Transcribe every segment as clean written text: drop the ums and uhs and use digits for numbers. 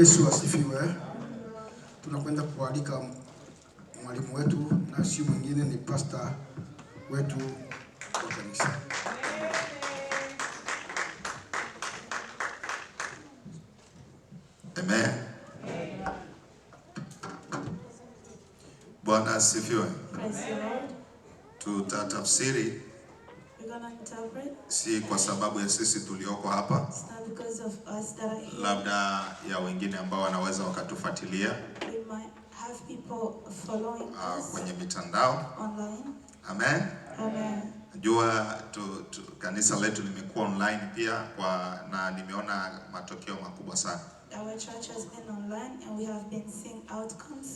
Yesu asifiwe. Tunakwenda kualika mwalimu wetu na si mwingine ni pasta wetu wa kanisa. Amen. Bwana asifiwe. Praise the Lord. Tutatafsiri We're gonna interpret. si kwa sababu ya sisi tulioko hapa, It's not because of us that are here. labda ya wengine ambao wanaweza wakatufuatilia We might have people following us kwenye mitandao. Online. Amen. Amen. Najua kanisa letu limekuwa online pia kwa na nimeona matokeo makubwa sana. Our church has been online and we have been seeing outcomes.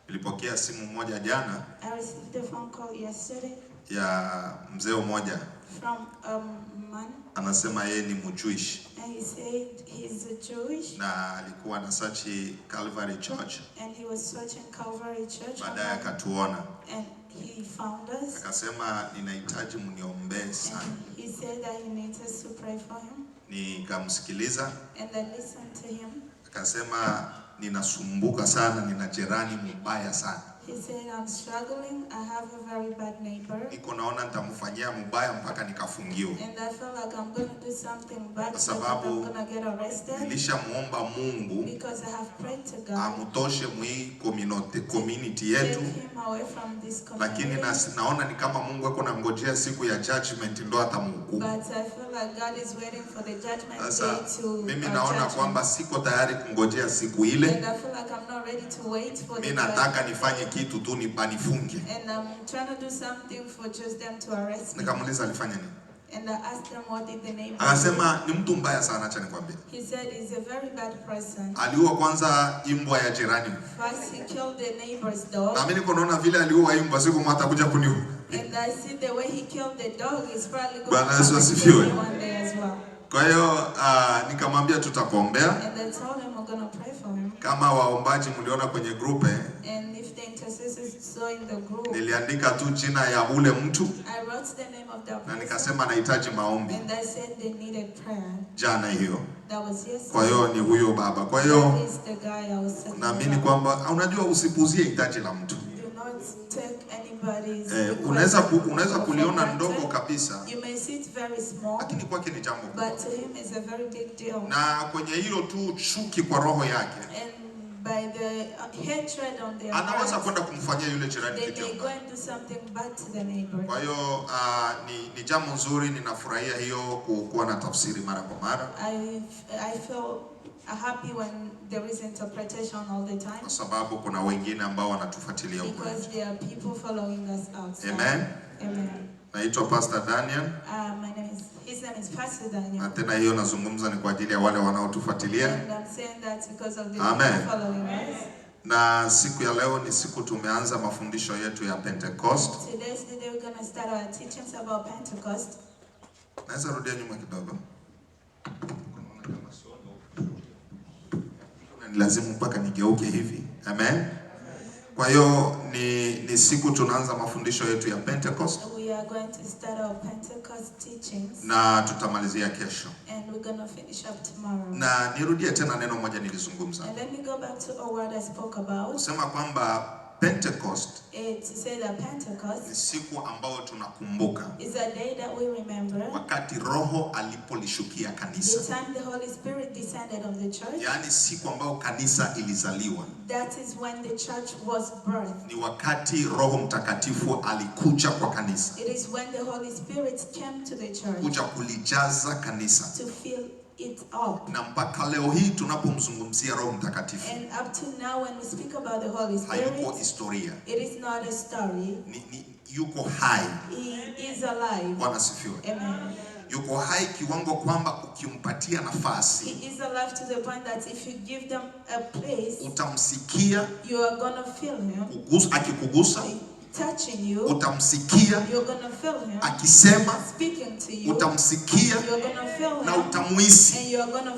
Nilipokea simu moja jana I received a phone call yesterday ya mzee mmoja from a man, anasema yeye ni Mjewish and he said he's a Jewish na alikuwa na search Calvary Church, and he was searching Calvary Church baadaye online, akatuona and he found us, akasema ninahitaji mniombee sana. and he said that he needs us to pray for him, Nikamsikiliza, and I listened to him. akasema ninasumbuka sana, nina jirani mubaya sana, He said, "I'm struggling, I have a very bad neighbor, niko naona nitamfanyia mubaya mpaka nikafungiwa. and I feel like I'm gonna do something bad Kwa so that sababu I'm gonna get arrested Nilishamuomba Mungu because I have prayed to God amutoshe mwii community take yetu, him away from this lakini community. naona ni kama Mungu ako nangojea siku ya judgment ndo atamhukumu. But I feel like God is waiting for the judgment Sasa day to mimi naona judge him. kwamba siko tayari kungojea siku ile. And I feel like I'm not ready to wait for the Mi nataka judgment nifanye day. kitu tu nipanifunge. And I'm trying to do something for just them to arrest me. Nikamuuliza alifanya nini? And I asked them what did the neighbor do. Akasema ni mtu mbaya sana, acha nikwambie. He said he's a very bad person. Aliua kwanza imbwa ya jirani. First he killed the neighbor's dog. Na mimi niko naona vile aliua imbwa, siku moja atakuja kuniua. And I see the way he killed the dog is probably going Bwana to Yesu come and asifiwe. kill me one day as well. Kwa hiyo nikamwambia tutakuombea. And I told him we're gonna pray for him. Kama waombaji mliona kwenye group And if the intercessors saw in the group, niliandika tu jina ya ule mtu I wrote the name of that na person nikasema nahitaji maombi and I said they needed prayer. jana hiyo. That was Kwa yesterday. hiyo ni huyo baba. Kwa hiyo That is the guy I was talking naamini about. kwamba unajua, usipuzie hitaji la mtu. Do not take anybody's request Unaweza for kuliona granted. ndogo kabisa, You may see it very small, lakini kwake ni jambo kubwa. but to him it's a very big deal. Na kwenye hilo tu chuki kwa roho yake And by the hatred on their anaweza heart, kwenda kumfanyia yule jirani they kitu may mbaya. go and do something bad to the neighbor. Kwa hiyo ni jambo nzuri, ninafurahia hiyo kuwa na tafsiri mara kwa mara, I feel happy when there is interpretation all the time kwa sababu kuna wengine ambao wanatufuatilia huko. because there are people following us outside. Amen. Amen. Naitwa Pastor Daniel, My name is, his name is Pastor na Daniel. tena hiyo nazungumza ni kwa ajili ya wale wanaotufuatilia. And I'm saying that because of the Amen. people following us. Na siku ya leo ni siku tumeanza mafundisho yetu ya Pentecost. Today's the day we're going to start our teachings about Pentecost. Naweza rudia nyuma kidogo. Ni lazima mpaka nigeuke hivi. Amen. Kwa hiyo ni siku tunaanza mafundisho yetu ya Pentecost We are going to start our Pentecost teachings na tutamalizia kesho. and we're going to finish up tomorrow. Na nirudie tena neno moja nilizungumza. And let me go back to a word I spoke about. Kusema kwamba Pentecost To say that ni Pentecost siku ambayo tunakumbuka is a day that we remember wakati Roho alipolishukia the kanisa. time the Holy Spirit descended on the church. Yaani siku ambayo kanisa ilizaliwa. That is when the church was birthed. Ni wakati Roho Mtakatifu alikuja kwa kanisa, It is when the Holy Spirit came to the church kuja kulijaza kanisa. to fill it up. Na mpaka leo hii tunapomzungumzia Roho Mtakatifu, And up to now, when we speak about the Holy hayuko Spirit, historia, it is not a story. ni yuko hai. He is alive. Bwana sifiwe. Amen. Yuko hai kiwango kwamba ukimpatia nafasi He is alive to the point that if you give them a place, utamsikia you are gonna feel him akikugusa, touching you. utamsikia You're gonna feel him akisema, speaking to you. utamsikia You're gonna feel na him, utamuhisi. and you're gonna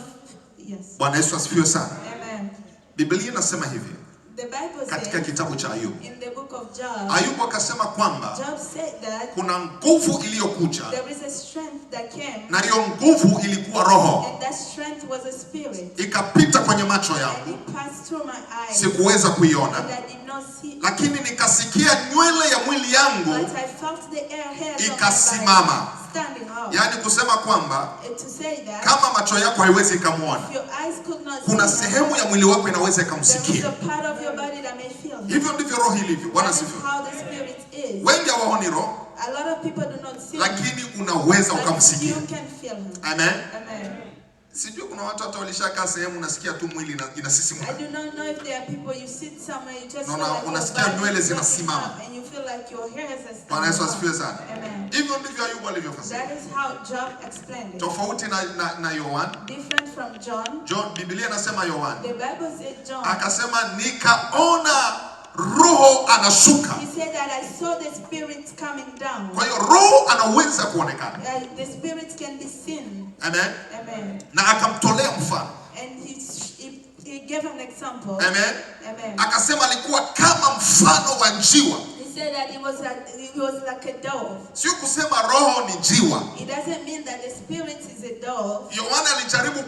yes. Bwana Yesu asifiwe sana. Amen. Biblia inasema hivi, The Bible katika says kitabu cha Ayubu, in the book of Job, Ayubu akasema kwamba Job said that kuna nguvu iliyokuja there is a strength that came, na hiyo nguvu ilikuwa roho, and that strength was a spirit, ikapita kwenye macho and yangu, it passed through my eyes, sikuweza kuiona, and I did not see it, lakini nikasikia nywele ya mwili yangu but I felt the air hairs on my ikasimama. body standing up. Yaani kusema kwamba To say that kama macho yako haiwezi ikamwona, if your eyes could not kuna see him, sehemu ya mwili wako inaweza there is ikamsikia. a part of your body that may feel him. Hivyo ndivyo roho ilivyo. Bwana That is asifiwe. how the spirit is. Wengi hawaoni roho, A lot of people do not see him, lakini unaweza but ukamsikia. you can feel him. Amen. Amen. Sijui kuna watu hata walishakaa sehemu unasikia tu mwili inasisimka. I do not know if there are people you sit somewhere, you just No, feel no, like your unasikia body nywele is waking zinasimama. up and you feel like your hairs are Bwana Yesu standing up. asifiwe sana. Amen. Hivyo ndivyo Ayubu alivyofasiri. That is how Job explained it. Tofauti na Yohana. Different from John, John, Biblia inasema Yohana the Bible said John, akasema nikaona roho anashuka. he said that I saw the spirit coming down. Kwa hiyo roho anaweza kuonekana. The spirit can be seen. Amen. Amen. Na akamtolea mfano. And he gave an example. Amen. Amen. Akasema alikuwa kama mfano wa njiwa. He said that he was like a dove. Sio kusema roho ni njiwa. It doesn't mean that the spirit is a dove. Yohana alijaribu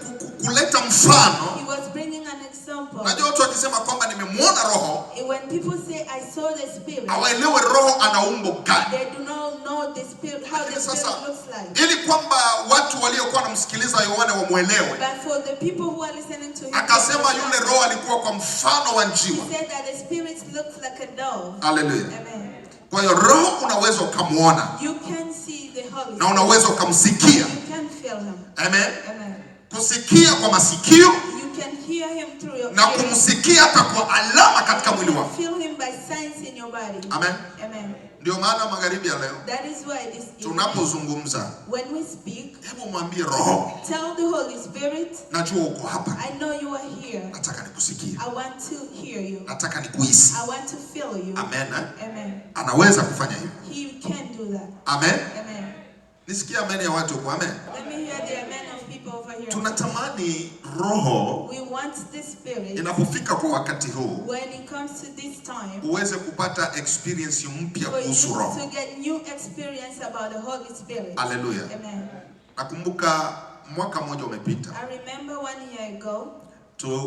kuleta mfano. He was bringing an example. Unajua watu wakisema kwamba nimemwona roho, When people say I saw the spirit, hawaelewe roho ana umbo gani. they do not know the spirit, how the Lakini spirit sasa looks like. ili kwamba watu waliokuwa wanamsikiliza Yohana wamwelewe, But for the people who are listening to him, akasema yule roho alikuwa kwa mfano wa he njiwa. said that the spirit looks like a dove. Haleluya. Amen. Kwa hiyo roho unaweza ukamwona You can see the Holy na Spirit. unaweza ukamsikia. You can feel him. Amen. Amen. Kusikia kwa masikio You can hear him through your na ears. kumsikia hata kwa alama katika mwili You wako. can feel him by signs in your body. Amen. Amen. Ndio maana magharibi ya leo That is why this evening, tunapozungumza, when we speak, hebu mwambie roho, tell the Holy Spirit, najua uko hapa, I know you are here. nataka nikusikie, I want to hear you. nataka nikuhisi. I want to feel you. Amen. Eh? Amen. Anaweza kufanya hivyo. He can do that. Amen. Amen. Nisikie amen ya watu huko. Amen. Let me hear the amen of people over here. Tunatamani roho We want the Spirit, inapofika kwa wakati huu when it comes to this time, uweze kupata experience mpya for you kuhusu roho. to get new experience about the Holy Spirit. Haleluya. Amen. Nakumbuka mwaka mmoja umepita, I remember 1 year ago,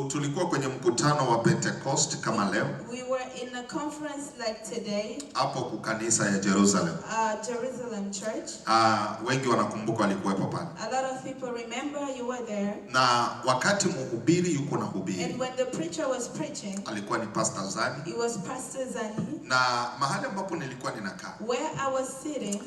tulikuwa kwenye mkutano wa Pentecost kama leo we were in a conference like today, hapo kukanisa ya Jerusalem. Jerusalem Church. Wengi wanakumbuka walikuwepo pale, A lot of people remember you were there. na wakati mhubiri yuko na hubiri, And when the preacher was preaching, alikuwa ni Pastor Zani, it was Pastor Zani. na mahali ambapo nilikuwa ninakaa Where I was sitting,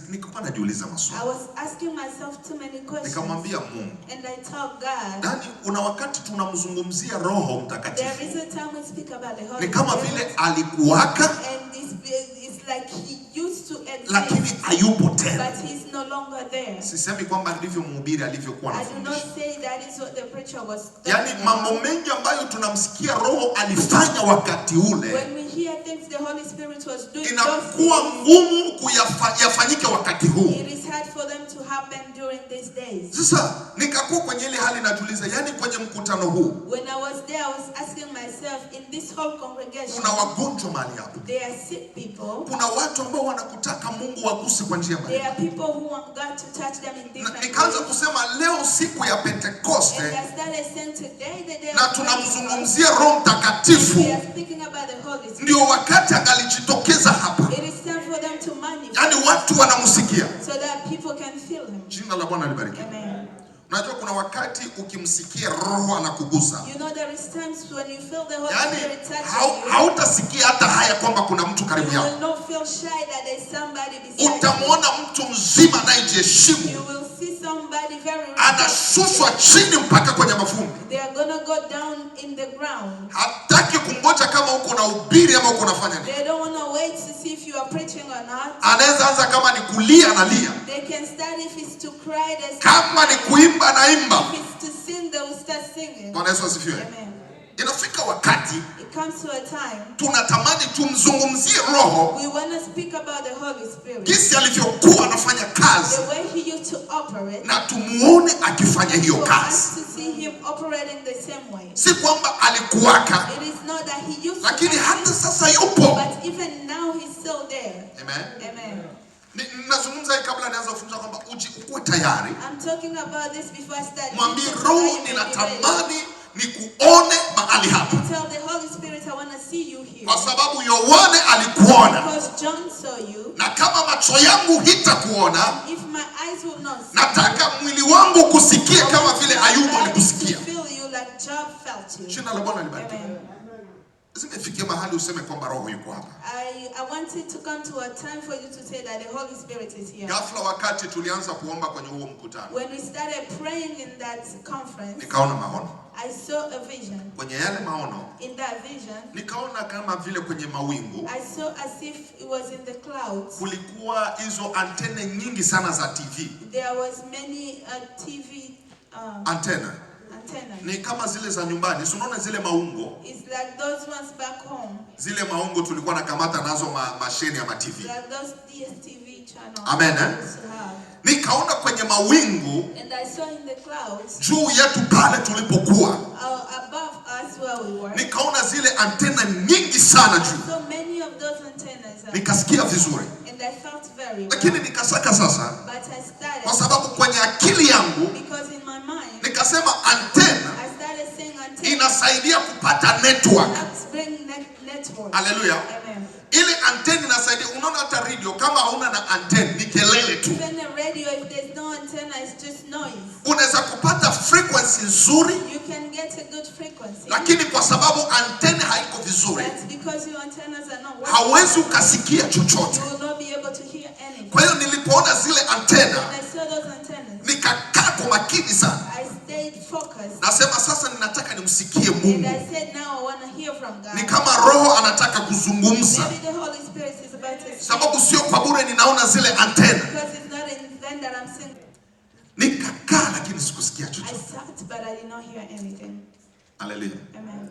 nikakuwa najiuliza I maswali, was asking myself too many questions. nikamwambia Mungu, And I told God, yaani una wakati tunamzungumzia Roho there Mtakatifu is a time we speak about the Holy ni kama Spirit. vile alikuwaka And this it's like he used to exist, lakini hayupo tena. but he's no longer there. Sisemi kwamba ndivyo mhubiri alivyokuwa I do not anafundisha. say that is what the preacher was talking Yaani mambo about. mengi ambayo tunamsikia Roho alifanya wakati ule When we hear things the Holy Spirit was doing, those inakuwa things, ngumu yafanyike wakati huu. it is hard for them to happen during these days. Sasa nikakuwa kwenye ile hali najiuliza, yaani kwenye mkutano huu When I was there, I was asking myself, in this whole congregation, kuna wagonjwa mahali hapa, there are sick people. kuna watu ambao wanakutaka Mungu waguse kwa njia There mbalimbali. are people who want God to touch them in Na different Nikaanza ways. kusema leo siku ya Pentekoste And I started saying today, the day na of Pentecost, tunamzungumzia Roho Mtakatifu, we are speaking about the Holy Spirit. ndio wakati angalijitokeza hapa, It is time for them to manifest yaani watu wanamsikia. so that people can feel him. Jina la Bwana libarikiwe. Amen. Unajua kuna wakati ukimsikia Roho anakugusa, You know, there is times when you feel the Holy yaani Spirit touching you, hautasikia hata haya kwamba kuna mtu karibu you yako. will not feel shy that there's somebody beside you. Utamwona mtu mzima anayejiheshimu You will see somebody very anashushwa chini mpaka kwenye mavumbi, They are gonna go down in the ground. hataki kungoja kama uko na ubiri ama uko unafanya nini. They don't wanna wait to see if you are preaching or not. Anaweza anza kama ni kulia analia, They can start if it's to cry, they start kama ni kuimba anaimba. If it's to sing, they will start singing. Bwana Yesu asifiwe. Amen. Inafika wakati It comes to a time tunatamani tumzungumzie Roho we want to speak about the Holy Spirit, jinsi alivyokuwa anafanya kazi the way He used to operate, na tumuone akifanya hiyo for kazi. us to see Him operating the same way. Si kwamba alikuwaka, It is not that he used to lakini hata exist, sasa yupo. but even now he's still there. Amen. Amen. Nazungumza hii kabla nianze kufundisha kwamba uji ukuwe tayari. I'm talking about this before I start Mwambie teaching so that Roho, you may be ready. ninatamani nikuone mahali hapa, Tell the Holy Spirit, I want to see you here. kwa sababu Yohane alikuona, Because John saw you. na kama macho yangu hitakuona, If my eyes will not see, nataka mwili wangu kusikie I kama want vile my Ayubu body alikusikia. to feel you like Job felt you. Jina la Bwana libarikiwe. Amen. Zimefikia mahali useme kwamba Roho yuko hapa. I wanted to come to a time for you to say that the Holy Spirit is here. Ghafla wakati tulianza kuomba kwenye huo mkutano, When we started praying in that conference, nikaona maono. I saw a vision. Kwenye yale maono In that vision, nikaona kama vile kwenye mawingu I saw as if it was in the clouds. kulikuwa hizo antene nyingi sana za TV. There was many TV Antena antennas. ni kama zile za nyumbani, si unaona zile maungo, It's like those ones back home, zile maungo tulikuwa nakamata nazo mashine ya ma TV. like those DSTV channels Amen, we eh? used to have. Nikaona kwenye mawingu And I saw in the clouds, juu yetu pale tulipokuwa, above us where we were, nikaona zile antena nyingi sana juu, so many of those antennas. Nikasikia vizuri, And I felt very well. lakini nikasaka sasa, But I started kwa sababu kwenye akili yangu because in my mind nikasema antena I started saying antenna inasaidia kupata network. helps bring network. Haleluya! Amen. Ile antena inasaidia. Unaona hata radio kama hauna na antena ni kelele tu. Even the radio, if there's no antenna, it's just noise. Unaweza kupata frequency nzuri, You can get a good frequency, lakini kwa sababu antena haiko vizuri, but because your antennas are not working, hauwezi ukasikia chochote. you will not be able to hear anything. Kwa hiyo nilipoona zile antena When I saw those antennas, nikakaa kwa makini sana, I stayed focused. nasema sasa ninataka nimsikie And Mungu. I said, now I want to hear from Ni God. kama Roho anataka kuzungumza, Maybe the Holy Spirit is about to speak sababu sio kwa bure ninaona zile antena. because it's not in vain that I'm saying. Nikakaa lakini sikusikia I chochote. sat, but I did not hear anything. Haleluya! Amen.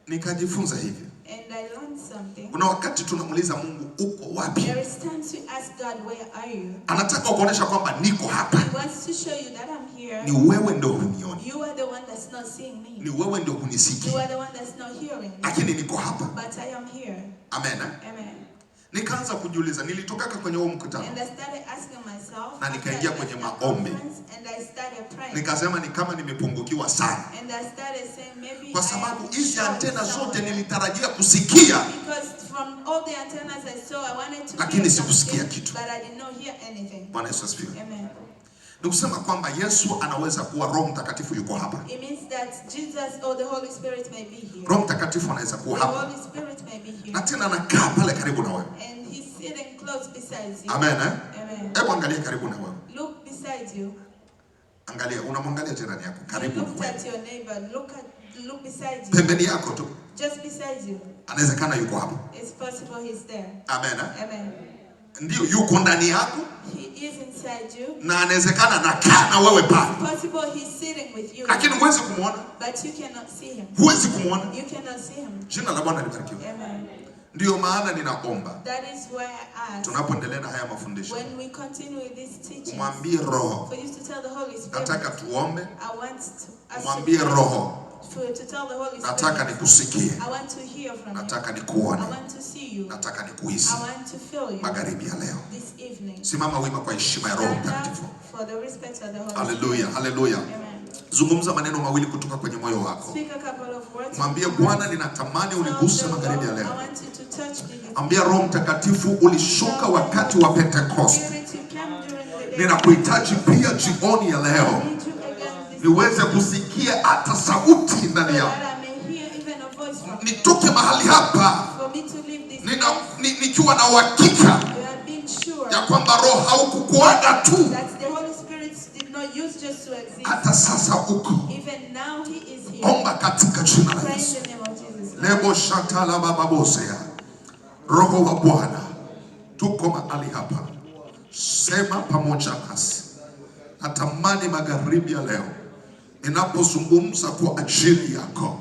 Nikajifunza hivi, And I learned something. kuna wakati tunamuuliza Mungu uko wapi, There is times we ask God, where are you? anataka kuonyesha kwamba niko hapa, He wants to show you that I'm here. ni wewe ndio hunioni, You are the one that's not seeing me. ni wewe ndio hunisikii, You are the one that's not hearing me. lakini niko hapa. But I am here. Amen. Eh? Amen. Nikaanza kujiuliza, nilitokaka kwenye huo mkutano And I started asking myself. Na After nikaingia I kwenye left the maombi. conference, and I started praying. Nikasema ni kama nimepungukiwa sana, And I started saying maybe kwa I sababu am hizi short antena zote somewhere. nilitarajia kusikia, Because from all the antennas I saw, I wanted to Lakini hear sikusikia something, kitu. but I did not hear anything. Bwana Yesu asifiwe. Amen. Ni kusema kwamba Yesu anaweza kuwa Roho Mtakatifu yuko hapa. It means that Jesus or the Holy Spirit may be here. Roho Mtakatifu anaweza kuwa The hapa Holy Spirit may be here. na tena anakaa pale karibu na wewe. And he's sitting close beside you. Amen, eh? Amen. Hebu angalia karibu na wewe, Look beside you. angalia, unamwangalia jirani yako You karibu na looked wewe, at your neighbor. Look beside you. pembeni yako tu, Just beside you. anawezekana yuko hapo. It's possible he's there. Amen, eh? Amen. Ndio yuko ndani yako He is inside you. na anawezekana anakaa na wewe pale, Possible he's sitting with you. lakini huwezi kumwona, But you cannot see him. huwezi kumwona. You cannot see him. Jina la Bwana libarikiwe. Amen. Ndiyo maana ninaomba That is why I ask tunapoendelea na haya mafundisho, when we continue with these teachings umwambie Roho, for you to tell the Holy Spirit. nataka tuombe. I want to us to Umwambie pray, Roho, to tell the Holy nataka Spirit. nikusikie, I want to hear from you. nataka I nikuone, want to see you. nataka nikuhisi I want to feel you magharibi ya leo. this evening. Simama wima kwa heshima ya Roho Stand up Mtakatifu. for the respect of the Holy Haleluya, Spirit. haleluya. Amen. Zungumza maneno mawili kutoka kwenye moyo wako. Speak a couple of words. Mwambie Bwana, ninatamani Tell uniguse the magharibi ya Lord, I leo. want you to touch me this Ambia Roho Mtakatifu, ulishuka wakati wa Pentekoste, Spirit, you came during the day. ninakuhitaji pia jioni ya leo, I need you again this niweze kusikia hata sauti ndani so yangu, that I may hear even a voice from you. nitoke mahali hapa For me to leave this nina, place, nikiwa na uhakika we have been sure ya kwamba Roho haukukuaga tu, that the Holy Spirit did not use just to exist. hata sasa uko. Even now he is here. Omba katika jina la Pray in Yesu. the name of Jesus. Lebo shata la baba bosea. Roho wa Bwana, tuko mahali hapa, sema pamoja nasi. Natamani magharibi ya leo ninapozungumza kwa ajili yako,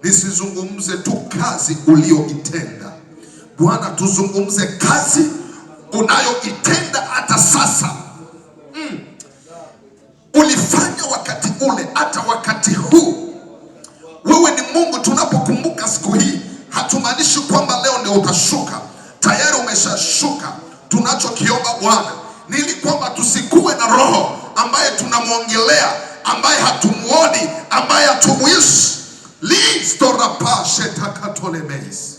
nisizungumze tu kazi ulioitenda Bwana, tuzungumze kazi unayoitenda hata sasa. Ulifanya wakati ule, hata wakati huu Hatumaanishi kwamba leo ndio utashuka, tayari umeshashuka. Tunachokiomba Bwana ni ili kwamba tusikuwe na roho ambaye tunamwongelea, ambaye hatumuoni, ambaye hatumuishi. Listorapashetakatolemeis.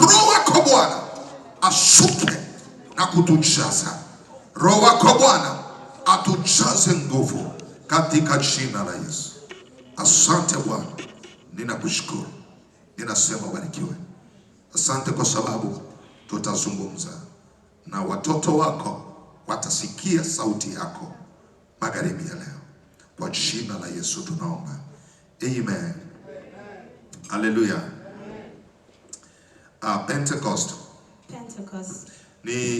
Roho wako Bwana ashuke na kutujaza. Roho wako Bwana atujaze nguvu katika jina la Yesu. Asante Bwana, ninakushukuru, ninasema ubarikiwe. Asante kwa sababu tutazungumza na watoto wako, watasikia sauti yako magharibi ya leo. Kwa jina la Yesu tunaomba, amen. Haleluya. Pentecost. Pentecost. Ni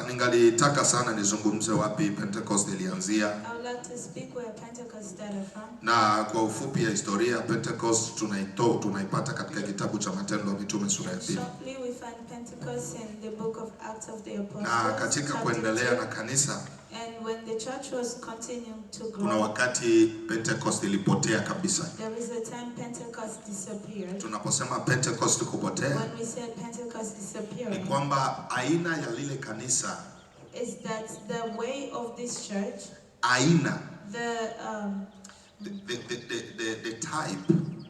ningalitaka sana nizungumze wapi Pentecost ilianzia, I would like to speak where Pentecost started from. Na kwa ufupi ya historia Pentecost tunaipata katika kitabu cha Matendo ya Mitume sura ya 2. Shortly, we find Pentecost in the book of Acts of the Apostles, Na katika chapter kuendelea 2. na kanisa, And when the church was continuing to kuna grow, wakati Pentecost ilipotea kabisa. There is a time Pentecost disappeared. Tunaposema Pentecost kupotea, When we said Pentecost ni disappearing, kwamba aina ya lile kanisa, is that the way of this church, aina the the type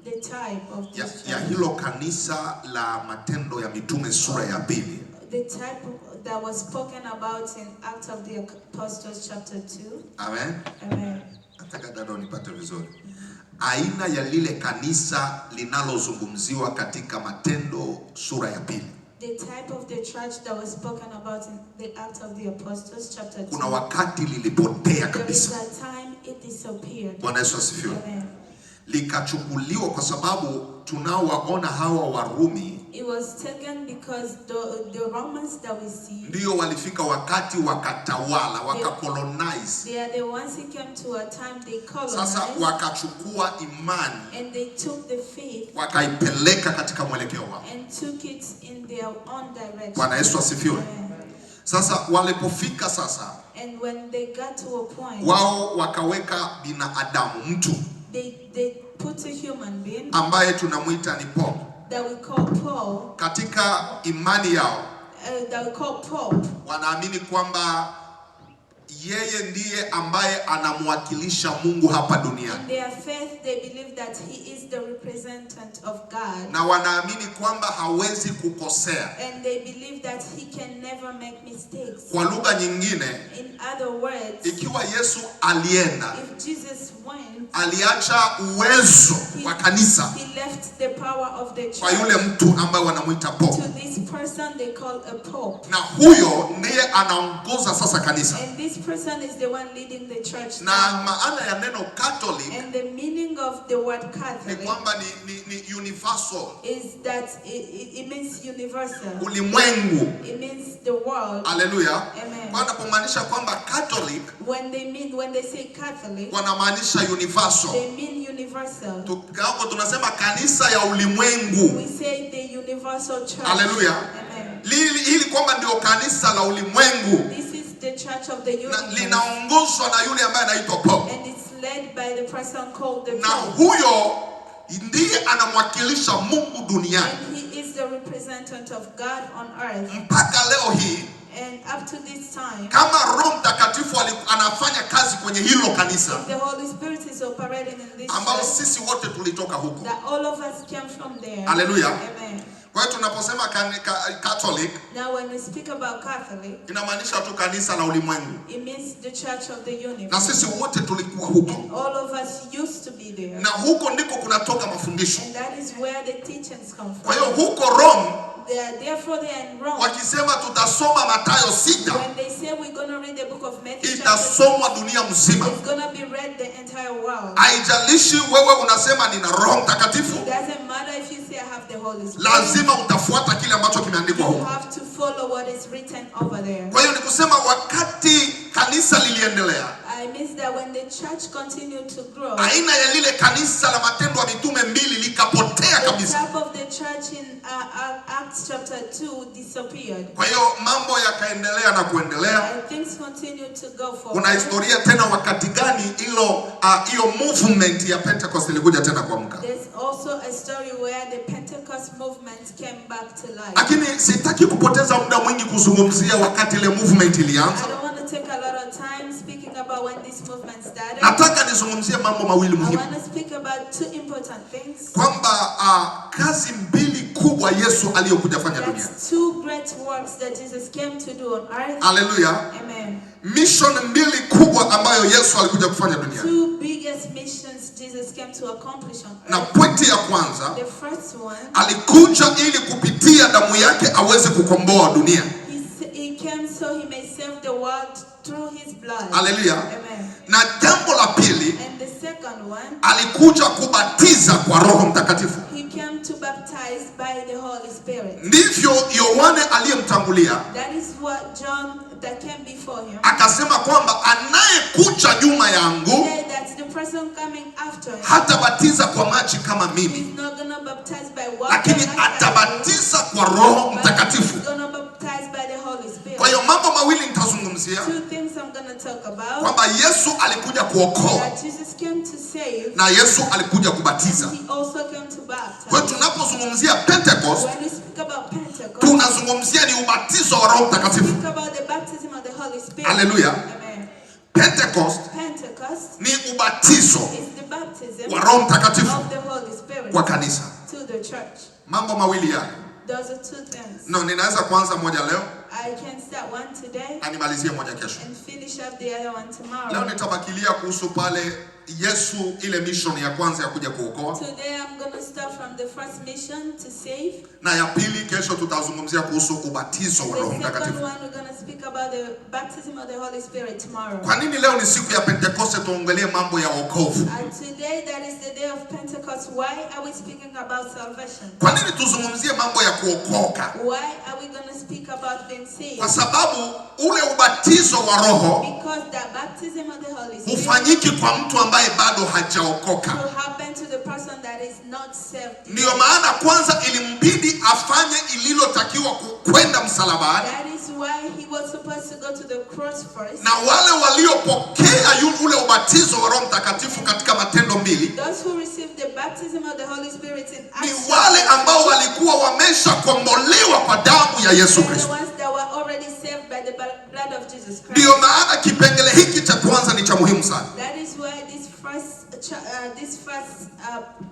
the type of ya, this ya church, hilo kanisa la Matendo ya Mitume sura ya 2, the type that was spoken about in Acts of the Apostles chapter 2. Amen. Amen. Nataka dada unipate vizuri. Aina ya lile kanisa linalozungumziwa katika Matendo sura ya 2, The type of the church that was spoken about in the Acts of the Apostles chapter 2. Kuna wakati lilipotea There is kabisa. a time it disappeared. Bwana Yesu asifiwe. Amen. Likachukuliwa kwa sababu tunaowaona hawa Warumi It was taken because the Romans that we see, ndio walifika wakati wakatawala, wakacolonize. They are the ones who came to a time they Sasa colonized wakachukua imani and they took the faith wakaipeleka katika mwelekeo wao. And took it in their own direction. Bwana Yesu asifiwe. Amen. Sasa walipofika sasa, And when they got to a point, wao wakaweka binadamu, mtu they put a human being ambaye tunamwita ni Pope. That we call Paul, Katika imani yao that we call Pope. Wanaamini kwamba yeye ndiye ambaye anamwakilisha Mungu hapa duniani, In their faith, they believe that he is the representative of God. Na wanaamini kwamba hawezi kukosea. And they believe that he can never make mistakes. Kwa lugha nyingine, In other words, ikiwa Yesu alienda, if Jesus went, aliacha uwezo wa kanisa he left the power of the kwa yule church mtu ambaye wanamuita Pope, to this person they call a pope. Na huyo ndiye anaongoza sasa kanisa. And this person is the one leading the church Na now. maana ya neno Catholic And the meaning of the word ni Catholic kwamba ni universal, is that it means universal. Ulimwengu. It means the world. Haleluya! Amen. Kwa napomaanisha kwamba Catholic When they say Catholic, wanamaanisha universal. They mean universal. Tukaoko tunasema kanisa ya ulimwengu. We say the universal church. Haleluya. Amen. Ili kwamba ndio kanisa la ulimwengu. This is the church of the Na universe. linaongozwa na yule ambaye anaitwa Pope. And it's led by the person called the Na Pope. huyo ndiye anamwakilisha Mungu duniani. And he is the representative of God on earth. Mpaka leo hii, And up to this time, kama Roho Mtakatifu anafanya kazi kwenye hilo kanisa, the Holy Spirit is operating in this ambao church, sisi wote tulitoka huko. That all of us came from there. Haleluya. Amen. Kwa hiyo tunaposema Catholic, Now when we speak about Catholic, inamaanisha tu kanisa la ulimwengu. It means the church of the universe. Na sisi wote tulikuwa huko. And all of us used to be there. Na huko ndiko kunatoka mafundisho. And that is where the teachings come Kwa from. hiyo huko Rome, Therefore they are in Rome. wakisema tutasoma Mathayo 6, When they say we're going to read the book of Matthew chapter itasomwa dunia mzima. 6, it's going to be read the entire world. Haijalishi wewe unasema nina Roho Mtakatifu, It doesn't matter if you say I have the Holy Spirit. lazima utafuata kile ambacho kimeandikwa You huko. have to follow what is written over there. Kwa hiyo ni kusema wakati kanisa liliendelea, It means that when the church continued to grow, aina ya lile kanisa la Matendo ya Mitume 2 likapotea the kabisa. type of the church in Acts chapter 2 disappeared. Kwa hiyo mambo yakaendelea na kuendelea. And things continued to go Kuna forward. historia tena, wakati gani hilo hiyo movement ya Pentecost ilikuja tena kuamka. There's also a story where the Pentecost movement came back to life. Lakini sitaki kupoteza muda mwingi kuzungumzia wakati ile movement I ilianza. don't want to take a lot of time speaking about when this movement started. Nataka nizungumzie mambo mawili I muhimu, want to speak about two important things. kwamba kazi mbili kubwa Yesu aliyokuja fanya duniani. That's two great works that Jesus came to do on earth. Haleluya! Amen. Mission mbili kubwa ambayo Yesu alikuja kufanya duniani, Two biggest missions Jesus came to accomplish on na earth. pointi ya kwanza, The first one, alikuja ili kupitia damu yake aweze kukomboa dunia. he came so he may save the world through his blood. Haleluya! Amen. Na jambo la pili, And the second one, alikuja kubatiza kwa Roho Mtakatifu. he came to baptize by the Holy Spirit. Ndivyo Yohane aliyemtangulia That is what John that came before him akasema kwamba anayekuja nyuma yangu said, that the person coming after him hatabatiza kwa maji kama mimi, is not gonna baptize by water, lakini like I do, atabatiza kwa Roho but Mtakatifu. he's gonna baptize by the Holy Spirit. Kwa hiyo mambo mawili nitazungumzia, Two things I'm gonna talk about: kwamba Yesu alikuja kuokoa that Jesus came to save, na Yesu alikuja kubatiza. he also came to Kwa hiyo baptize. tunapozungumzia Pentecost, When we speak about Pentecost, tunazungumzia ni ubatizo wa Roho we Mtakatifu. speak about the baptism of the Holy Spirit. Haleluya. Amen. Pentecost Pentecost ni ubatizo is the baptism wa Roho Mtakatifu of the Holy Spirit kwa kanisa. to the church. Mambo mawili yale. Those are two things. No, ninaweza kuanza moja leo I can start one today na nimalizie moja kesho. and finish up the other one Leo tomorrow. nitabakilia kuhusu pale Yesu ile mission ya kwanza ya kuja kuokoa, Today I'm gonna start from the first mission to save. na ya pili kesho tutazungumzia kuhusu ubatizo wa The Roho second Mtakatifu. one, we're gonna speak about the baptism of the Holy Spirit tomorrow. Kwa nini leo ni siku ya Pentekoste tuongelee mambo ya wokovu? And today, that is the day of Pentecost. Why are we speaking about salvation? Kwa nini tuzungumzie mambo ya kuokoka? Why are we gonna speak about being saved? Kwa sababu ule ubatizo wa Roho Because the baptism of the Holy Spirit hufanyiki kwa mtu ambaye bado hajaokoka. will happen to the person that is not saved. Ndiyo maana kwanza ilimbidi afanye ililotakiwa kwenda msalabani, That is why he was supposed to go to the cross first. na wale waliopokea ule ubatizo wa Roho Mtakatifu katika Matendo 2 Those who received the baptism of the Holy Spirit in ni Acts wale ambao walikuwa wameshakombolewa kwa damu ya Yesu were the Kristo. ones that were already saved by the blood of Jesus Christ. Ndiyo maana kipengele hiki cha kwanza ni cha muhimu sana. That is why this first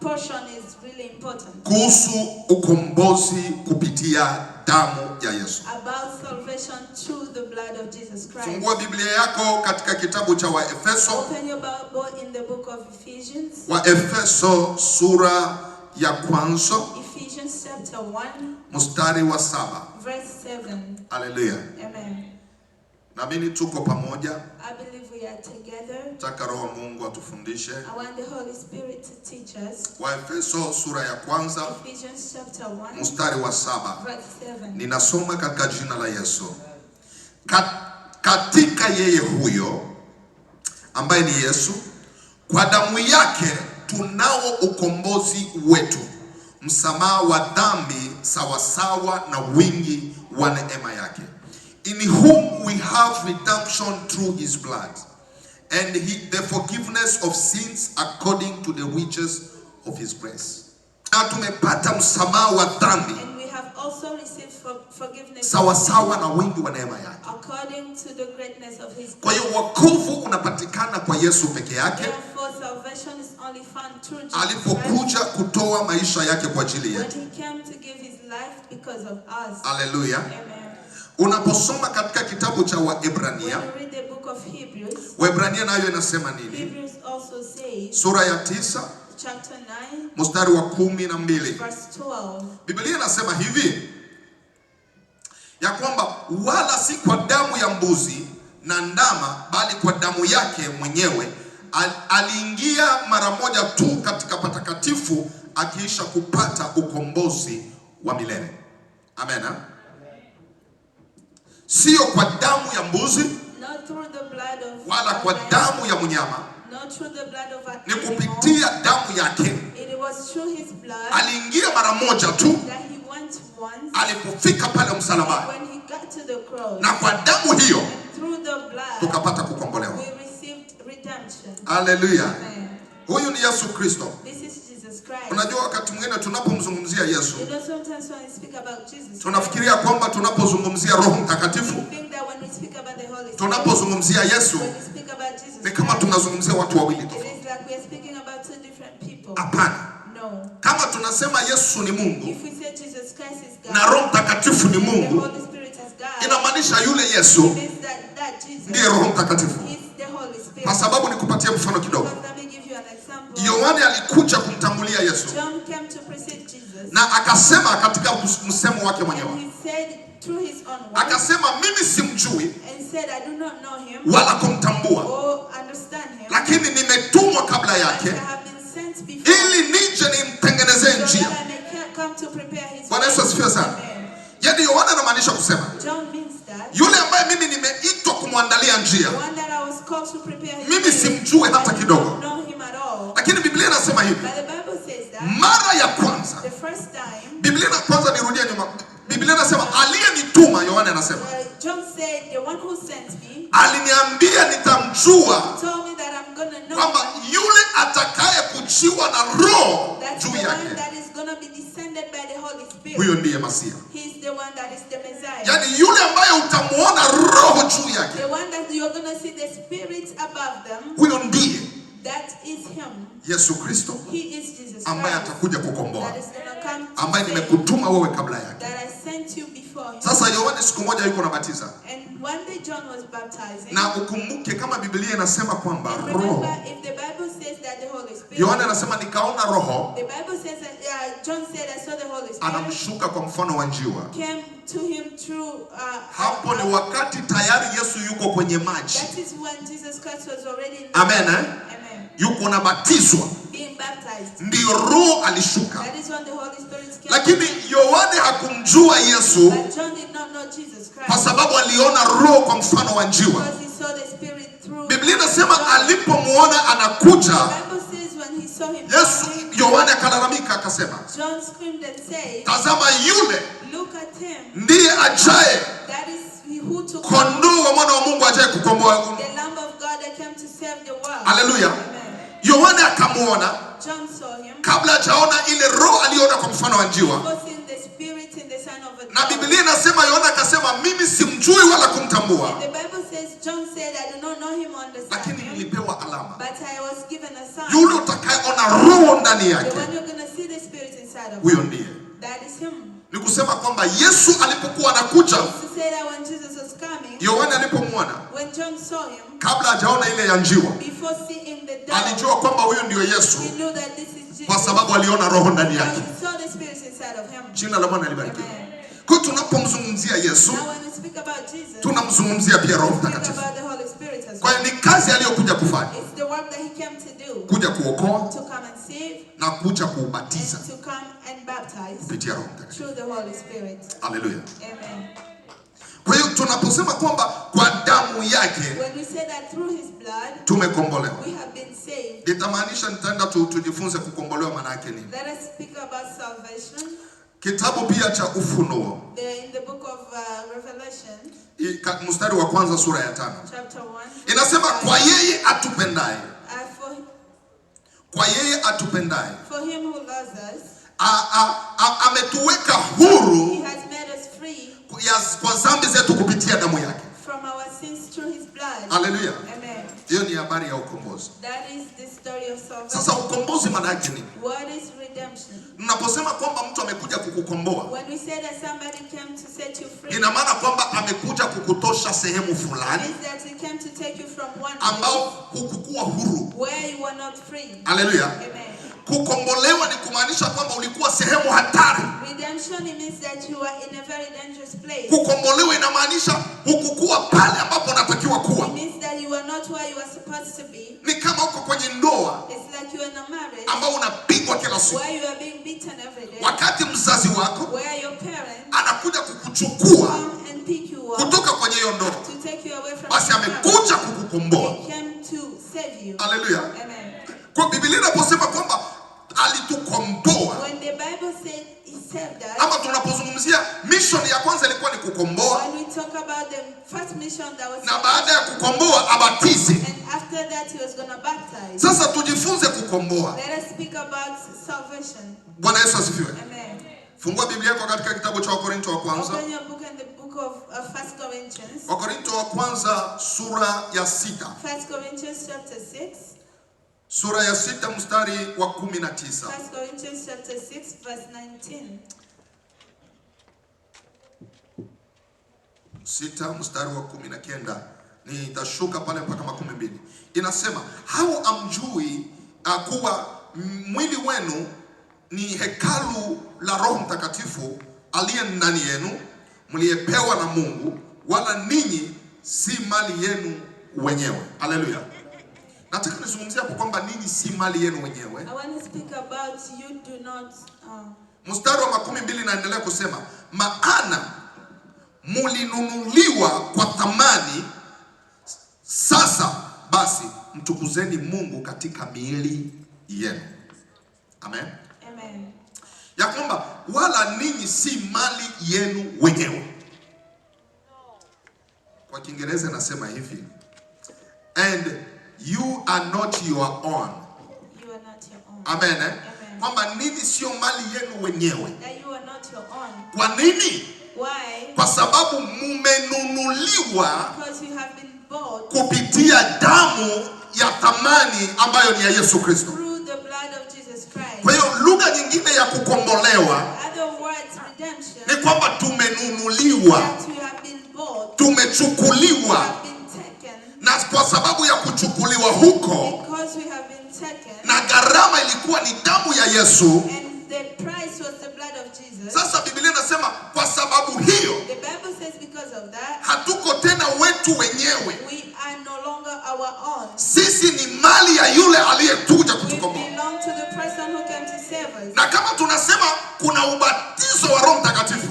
portion is really important Kuhusu ukombozi kupitia damu ya Yesu. about salvation through the blood of Jesus Christ. Fungua Biblia yako katika kitabu cha Waefeso, Open your Bible in the book of Ephesians. Waefeso sura ya kwanza Ephesians chapter 1, mstari wa 7. verse 7. Haleluya. Amen. Naamini tuko pamoja. I believe we are together. Nataka Roho Mungu atufundishe. I want the Holy Spirit to teach us. Waefeso sura ya kwanza Ephesians chapter 1, mstari wa 7. verse 7. Ninasoma katika jina la Yesu. Katika yeye huyo ambaye ni Yesu, kwa damu yake tunao ukombozi wetu, msamaha wa dhambi sawasawa na wingi wa neema yake. In whom we have redemption through his blood, and the forgiveness of sins according to the riches of his grace. Na tumepata msamaha wa dhambi And we have also received forgiveness sawasawa na wingi wa neema yake. according to the greatness of his Kwa grace. hiyo wokovu unapatikana kwa Yesu peke yake, Therefore, salvation is only found through Jesus Christ alipokuja kutoa maisha yake kwa ajili when yetu. he came to give his life because of us. Haleluya. Amen. Unaposoma katika kitabu cha When Waebrania, you read the book of Hebrews, Waebrania nayo inasema nini? Hebrews also says, Sura ya 9 chapter 9, mstari wa 12. verse 12. Biblia inasema hivi ya kwamba wala si kwa damu ya mbuzi na ndama, bali kwa damu yake mwenyewe aliingia mara moja tu katika patakatifu, akiisha kupata ukombozi wa milele. Amen. Sio kwa damu ya mbuzi Not through the blood of wala kwa a lamb, damu ya mnyama, not through the blood of an ni animal. kupitia damu yake. It was through his blood Aliingia mara moja tu that he went once alipofika pale msalabani, when he got to the cross. na kwa damu hiyo And through the blood, tukapata kukombolewa. we received redemption. Haleluya! Amen. Huyu ni Yesu Kristo. This is Jesus Christ. Unajua, wakati mwingine tunapomzungumzia Yesu You know, sometimes when we speak about Jesus, tunafikiria kwamba tunapozungumzia Roho Mtakatifu, we think that when we speak about the Holy Spirit, tunapozungumzia Yesu when we speak about Jesus, ni kama Christ, tunazungumzia watu wawili it tofauti. is like we are speaking about two different people. Hapana, No. kama tunasema Yesu ni Mungu If we say Jesus Christ is God, na Roho Mtakatifu ni and the Mungu, Holy Spirit is God, inamaanisha yule Yesu it means that Jesus ndiye Roho Mtakatifu. is the Holy Spirit. Kwa sababu nikupatie mfano kidogo, Because let me give you an example. Yohane alikuja kumtangulia Yesu John came to precede Jesus, na akasema katika msemo wake mwenyewe, and he said through his own words, akasema mimi simjui and said, I do not know him wala kumtambua, or understand him, lakini nimetumwa kabla but yake I have been sent before ili nije nimtengenezee so njia. that I may come to prepare his Bwana Yesu way. asifiwe sana. Amen. Yaani Yohana anamaanisha kusema John means that yule ambaye mimi nimeitwa kumwandalia njia, the one that I was called to prepare his mimi way, simjui hata I do kidogo. not know him at all. Lakini Biblia inasema hivi, But the Bible says that mara ya kwanza the first time, Biblia na kwanza, nirudie nyuma. Biblia inasema aliyenituma, Yohana anasema John said, the one who sent me aliniambia nitamjua, told me that I'm gonna know kwamba yule atakaye kujiwa na Roho that's juu the one yake, that is gonna be descended by the Holy Spirit. huyo ndiye Masia. He's the one that is the Messiah. Yaani yule ambaye utamwona Roho juu yake, The one that you're gonna see the Spirit above them, huyo ndiye that is him. Yesu Kristo He is Jesus ambaye Christ atakuja kukomboa, that is gonna come to ambaye save, nimekutuma wewe kabla yake. that I sent you before him. Sasa Yohane siku moja yuko nabatiza, And one day John was baptizing. na ukumbuke kama Biblia inasema kwamba And Roho, remember, if the Bible says that the Holy Spirit, Yohane anasema nikaona Roho the Bible says that John said, I saw the Holy Spirit anamshuka kwa mfano wa njiwa. came to him through. Hapo ni wakati tayari Yesu yuko kwenye maji, That is when Jesus Christ was already in the Amen, eh? Amen. Yuko nabatizwa, Being baptized. ndiyo Roho alishuka. That is when the Holy Spirit came. Lakini Yohane hakumjua Yesu But John did not know Jesus kwa Christ sababu aliona Roho kwa mfano wa njiwa. because he saw the Spirit through. Biblia inasema John. alipomuona anakuja The Bible says when he saw him Yesu, coming, Yohane akalalamika akasema, John screamed and said, tazama yule "Look at him! ndiye ajaye, That is he who took kondoo wa mwana wa Mungu ajaye kukomboa. the Lamb of God that came to save the world." Haleluya. Amen. Yohane akamuona John saw him, kabla hajaona ile roho aliona kwa mfano wa njiwa, before seeing the Spirit in the sign of a na dove. Biblia inasema Yohana akasema mimi simjui wala kumtambua, And the Bible says John said, "I do not know him or understand lakini him, nilipewa alama, but I was given a sign." yule utakayeona roho ndani The yake, one you're gonna see the Spirit inside of huyo him, ndiye. that is him. Ni kusema kwamba Yesu alipokuwa anakuja, To say that when Jesus was coming, Yohana alipomwona when John saw him, kabla hajaona ile ya njiwa, before seeing the dove, alijua kwamba huyu ndiyo Yesu, he knew that this is Jesus. kwa sababu aliona roho ndani Because yake. he saw the Spirit inside of him. Jina la Bwana libarikiwe. Amen. Kwa hiyo tunapomzungumzia Yesu, Now when we speak about Jesus, tunamzungumzia pia Roho we speak Mtakatifu. about the Holy Spirit as Kwa well. hiyo ni kazi aliyokuja kufanya, It's the work that he came to do, kuja kuokoa to come and save, na kuja kuubatiza and to come and baptize kupitia Roho Mtakatifu. through the Holy Spirit. Haleluya. Amen. Kwa hiyo tunaposema kwamba kwa damu yake When we say that through his blood tumekombolewa, we have been saved, nitamaanisha nitaenda tujifunze kukombolewa maana yake nini. let us speak about salvation. Kitabu pia cha Ufunuo There in the book of Revelation, mstari wa kwanza sura ya 5 chapter 1, inasema kwa yeye atupendaye, kwa yeye atupendaye for him who loves us, ametuweka huru he has made us free kwa dhambi zetu kupitia damu yake. from our sins through his blood. Haleluya. Amen. Hiyo ni habari ya ukombozi. That is the story of Sasa salvation. ukombozi maana yake nini? What is redemption? Mnaposema kwamba mtu amekuja kukukomboa, When we say that somebody came to set you free, ina maana kwamba amekuja kukutosha sehemu it fulani means that he came to take you from one ambao place hukukuwa huru. where you were not free. Haleluya. Amen. Kukombolewa ni kumaanisha kwamba ulikuwa sehemu hatari. Redemption, it means that you are in a very dangerous place. Kukombolewa inamaanisha hukukuwa pale ambapo unatakiwa kuwa. It means that you are not where you are supposed to be. Ni kama uko kwenye ndoa It's like you are in a marriage ambao unapigwa kila siku, where you are being beaten every day, wakati mzazi wako where your parents anakuja kukuchukua come and pick you up kutoka kwenye hiyo ndoa, to take you away from basi your marriage. amekuja kukukomboa. They came to save you. Haleluya! Amen. Kwa Biblia inaposema kwamba alitukomboa, When the Bible said he saved us, ama tunapozungumzia mission ya kwanza ilikuwa ni kukomboa, when we talk about the first mission that was na baada ya kukomboa abatize. and after that he was gonna baptize. Sasa tujifunze kukomboa. Let us speak about salvation. Bwana Yesu asifiwe. Amen. Fungua Biblia yako katika kitabu cha Wakorinto wa kwanza, Open your book in the book of First Corinthians. Wakorinto wa kwanza sura ya 6, First Corinthians chapter 6. sura ya 6 mstari wa 19. First Corinthians chapter 6 verse 19. 6 mstari wa 19, nitashuka pale mpaka 20. Inasema, hao amjui kuwa mwili wenu ni hekalu la Roho Mtakatifu aliye ndani yenu, mliyepewa na Mungu, wala ninyi si mali yenu wenyewe. Haleluya. Nataka nizungumzie hapo kwamba ninyi si mali yenu wenyewe. I want to speak about you do not Mstari wa 20 naendelea kusema, maana mulinunuliwa kwa thamani, sasa basi mtukuzeni Mungu katika miili yenu. Amen. Amen. Ya kwamba wala ninyi si mali yenu wenyewe. Kwa Kiingereza nasema hivi, and you are not your own. You are not your own. Amen, eh? Amen. Kwamba ninyi sio mali yenu wenyewe. That you are not your own. Kwa nini? Why? Kwa sababu mumenunuliwa Because you have been bought kupitia damu ya thamani ambayo ni ya Yesu Kristo. through the blood of Jesus Christ. Kwa hiyo lugha nyingine ya kukombolewa Other words, redemption, ni kwamba tumenunuliwa, that you have been bought, tumechukuliwa, have been taken, na kwa sababu ya kuchukuliwa huko, because we have been taken, na gharama ilikuwa ni damu ya Yesu. and the price was the blood of Jesus. Sasa Biblia inasema kwa sababu hiyo The Bible says because of that, hatuko tena wetu wenyewe, we are no longer our own. sisi ni mali ya yule aliyekuja We kutukomboa. belong to the person who came to save us. Na kama tunasema kuna ubatizo wa Roho Mtakatifu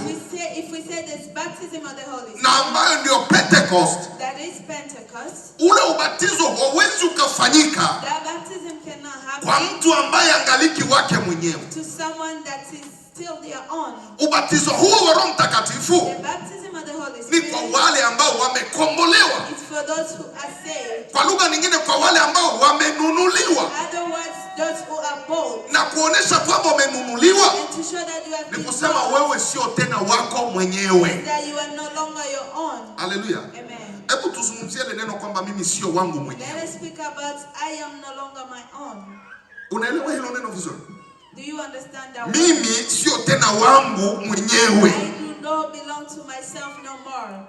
If we say there's baptism of the Holy na Spirit, ambayo ndio Pentecost, that is Pentecost, ule ubatizo hauwezi ukafanyika that baptism cannot kwa happen mtu ambaye angaliki wake mwenyewe. to someone that is still their own. Ubatizo huo wa Roho Mtakatifu The baptism of the Holy ni Spirit kwa wale ambao wamekombolewa, is for those who are saved. kwa lugha nyingine, kwa wale ambao wamenunuliwa. Other words, those who are bought. Na kuonesha kwamba umenunuliwa And to show that you have ni been kusema bought, wewe sio tena wako mwenyewe. that you are no longer your own. Haleluya. Amen. Hebu tuzungumzie ile neno kwamba mimi sio wangu mwenyewe. Let us speak about I am no longer my own. Unaelewa hilo neno vizuri? Do you understand that word? Mimi sio tena wangu mwenyewe. I do not belong to myself no more.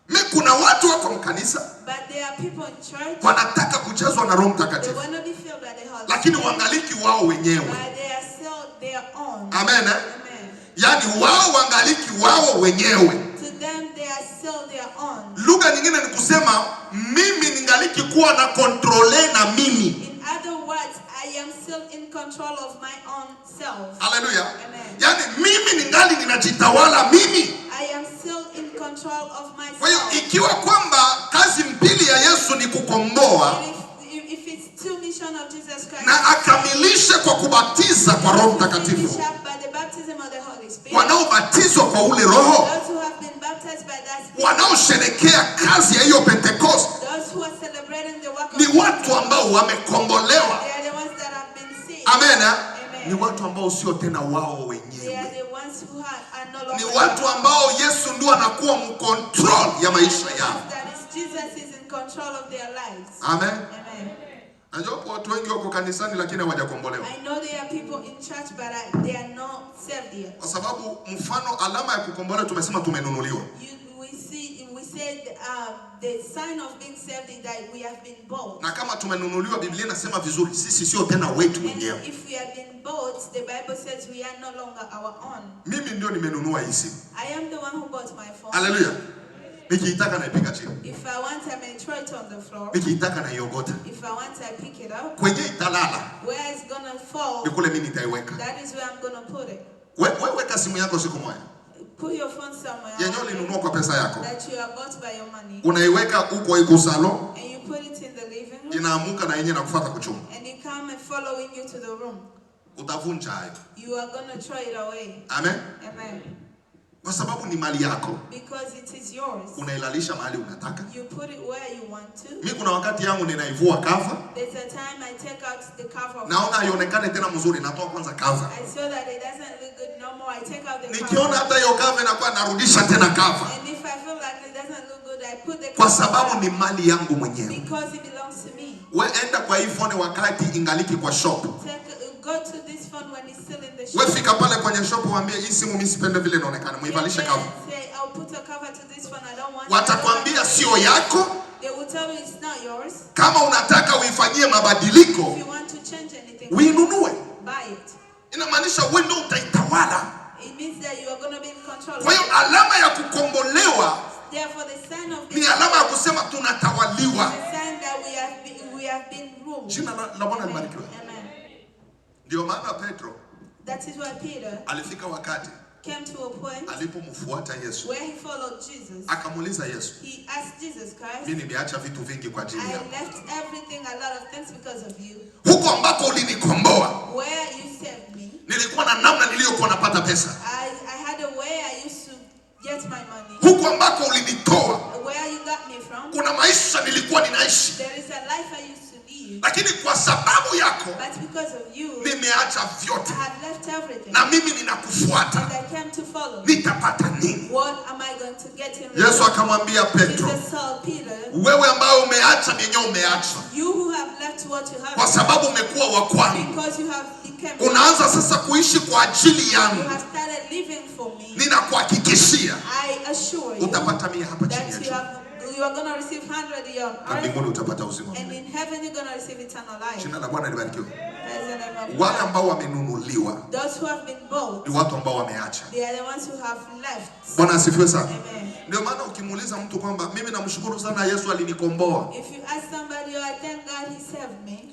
Mi kuna watu wako mkanisa But there are people in church, wanataka kujazwa na Roho they Mtakatifu, want to be filled by the Holy lakini Spirit, wangaliki wao wenyewe. but they are still their own. Amen, eh? Amen. Yaani wao wangaliki wao wenyewe. To them, they are still their own. Lugha nyingine ni kusema mimi ningaliki kuwa na kontrole na mimi. In other words, I am still in control of my own self. Haleluya. Amen. Yaani mimi ningali ninajitawala mimi. I am still in control of Kwa hiyo myself. ikiwa kwamba kazi mbili ya Yesu ni kukomboa And if it's two mission of Jesus Christ, na akamilishe kwa kubatiza kwa Roho to finish Mtakatifu, up by the baptism of the Holy Spirit, wanaobatizwa kwa ule Roho, those who have been baptized by that Spirit, wanaosherekea kazi ya hiyo Pentecost those who are celebrating the work of ni watu ambao wamekombolewa. They are the ones that have been saved. Amen. Eh? Amen. Ni watu ambao sio tena wao They wenyewe, are the ones who are no longer ni watu ambao Yesu ndio anakuwa mcontrol ya maisha yao. That is Jesus is in control of their lives. Amen. Amen. Najua wapo watu wengi wako kanisani lakini hawajakombolewa, I know there are people in church, but they are not saved yet. kwa sababu mfano alama ya kukombolewa tumesema tumenunuliwa. We said the sign of being saved is that we have been bought. Na kama tumenunuliwa, Biblia inasema vizuri, sisi sio tena wetu And wenyewe. if we have been bought, the Bible says we are no longer our own. Mimi ndio nimenunua hii simu. I am the one who bought my phone. Haleluya. Nikiitaka naipiga chini, If I want, I may throw it on the floor. nikiitaka naiogota, If I want, I pick it up. kwenye italala Where it's gonna fall, ni kule mimi nitaiweka. that is where I'm gonna put it. We weka simu yako siku moja Put your phone somewhere yenyewe ulinunua kwa pesa yako, that you are bought by your money, unaiweka huko iko salon, and you put it in the living room, inaamuka na yenyewe nakufuata kuchumba, and it come and following you to the room. Utavunja hayo. You are gonna throw it away. Amen. Amen. Kwa sababu ni mali yako, Because it is yours. unailalisha mahali unataka. You put it where you want to. Mi kuna wakati yangu ninaivua cover, There's a time I take out the cover of naona haionekane tena mzuri, natoa kwanza cover. I saw that it doesn't look good no more. I take out the Nikiona cover. hata hiyo cover inakuwa narudisha tena cover, And if I feel like it doesn't look good, I put the kwa cover sababu back ni mali yangu mwenyewe. because it belongs to me. We enda kwa hii phone wakati ingaliki kwa shop. Take, go to this phone when it's still in the We shop. fika pale kwenye shop waambie hii simu mimi sipende vile inaonekana, muivalishe Get there cover. and say, I'll put a cover to this phone. I don't want it. Watakwambia sio yako. They will tell you it's not yours. Kama unataka uifanyie mabadiliko, If you want to change anything, uinunue. buy it. Inamaanisha wewe ndio utaitawala. It means that you are going to be in control. Kwa hiyo alama ya kukombolewa Therefore, the sign of ni alama ya kusema tunatawaliwa. the sign that we have been ruled. Jina la Bwana Amen. libarikiwe. Amen. Ndio maana Petro That is why Peter alifika wakati came to a point alipomfuata Yesu where he followed Jesus. akamuuliza Yesu, He asked Jesus Christ, mimi nimeacha vitu vingi kwa ajili I yako, left everything, a lot of things because of you. huko ambako ulinikomboa Where you saved me, nilikuwa na namna niliyokuwa napata pesa, I had a way I used to get my money. huko ambako ulinitoa Where you got me from, kuna maisha nilikuwa ninaishi, there is a life I used to live. lakini kwa sababu yako But because of you, nimeacha I vyote have left everything. na mimi ninakufuata, And I came to follow. nitapata nini? What am I going to get in Yesu return? akamwambia Petro, Jesus told Peter, wewe ambaye umeacha vyenyewe umeacha, you who have left what you kwa have, sababu umekuwa wa kwangu, because you have become, unaanza sasa kuishi kwa ajili you yangu, have started living for me. ninakuhakikishia I assure you utapata mia hapa chini ya that jua you are going to receive 100 here on na earth, mbinguni utapata uzima wa and milele. in heaven you're going to receive eternal life. Jina la Bwana libarikiwe. Praise the name of Wale God. ambao wamenunuliwa Those who have been bought, ni watu ambao wameacha. they are the ones who have left. Bwana asifiwe sana. Amen. Ndio maana ukimuuliza mtu kwamba mimi namshukuru sana Yesu alinikomboa, If you ask somebody, oh, I thank God he saved me,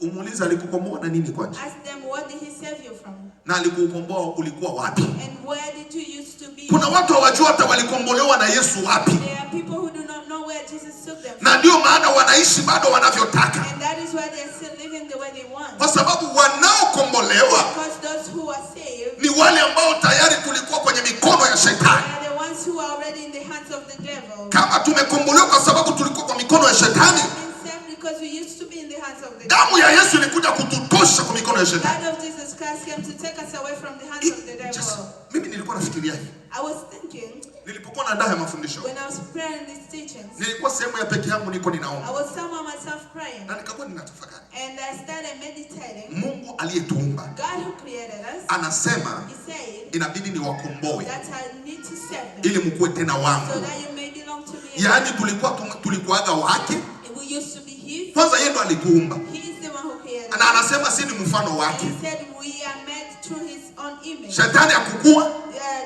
umuulize alikukomboa na nini kwanza, ask them, what did he save you from? na alikukomboa ulikuwa wapi? And where did you used to be? Kuna watu hawajua hata walikombolewa na Yesu wapi, There are people who do not know where Jesus took them na from. ndio maana wanaishi bado wanavyotaka, And that is why they are still living the way they want. kwa sababu wanaokombolewa Because those who are saved ni wale ambao tayari tulikuwa kwenye mikono ya shetani. are the ones who are already in the hands of the devil. Kama tumekombolewa kwa sababu tulikuwa kwa mikono ya shetani, We have been saved because we used to be in the hands of the damu devil. ya Yesu ilikuja kututosha kwa mikono ya The shetani. blood of Jesus Christ came to take us away from the hands of the Just, devil. mimi nilikuwa nafikiria hivi I was thinking nilipokuwa naandaa haya mafundisho, when I was preparing these teachings, nilikuwa sehemu ya peke yangu, niko I ninaomba was somewhere myself praying, na nikakuwa ninatafakari, and I started meditating. Mungu aliyetuumba God who created us, anasema He said inabidi niwakomboe that I need to save them ili mkuwe tena so wangu. that you may belong to me. Yaani tulikuwa tulikuwaga wake We used to be His. kwanza, yeye ndo alituumba He is the one who created na us. anasema si ni mfano wake. He said we are made through His own image. Shetani hakukua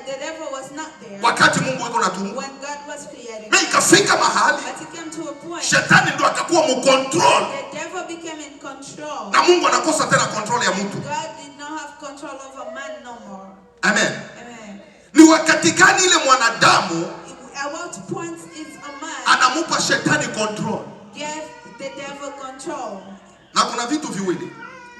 The devil was not there wakati Mungu yuko natuumba, when God was creating. na ikafika mahali But it came to a point shetani ndo akakuwa mcontrol the devil became in control. na Mungu anakosa tena control ya mtu. God did not have control over man no more. Amen. Amen. Ni wakati gani ile mwanadamu At what point is a man anamupa shetani control? gave the devil control? Na kuna vitu viwili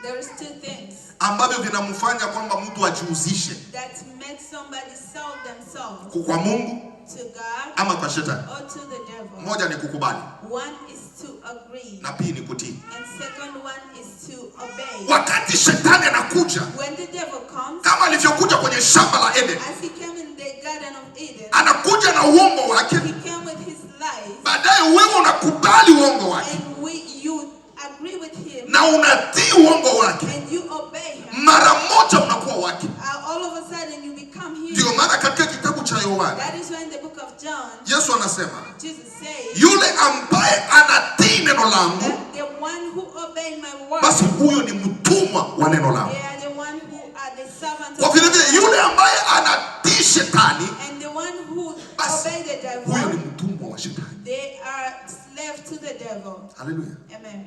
There is two things ambavyo vinamfanya kwamba mtu ajiuzishe that make somebody sell themselves kwa Mungu to God ama kwa shetani. or to the devil. Moja ni kukubali One is to agree, na pili ni kutii. and second one is to obey. Wakati shetani anakuja When the devil comes, kama alivyokuja kwenye shamba la Eden, as he came in the Garden of Eden, anakuja na uongo wake, he came with his lies, baadaye wewe unakubali uongo wake and you agree with him, na unatii uongo wake, and you obey him. mara moja unakuwa wake. All of a sudden, you become him. Ndio maana katika kitabu cha Yohana That is why in the book of John, Yesu anasema Jesus says yule ambaye anatii neno langu, that the one who obey my word, basi huyo ni mtumwa wa neno langu. they are the one who are the servant Kwa of vile vile yule ambaye anatii shetani, and the one who basi obey the huyo ni devil, mtumwa wa shetani. they are slave to the devil. Haleluya! Amen.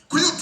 Kwa hiyo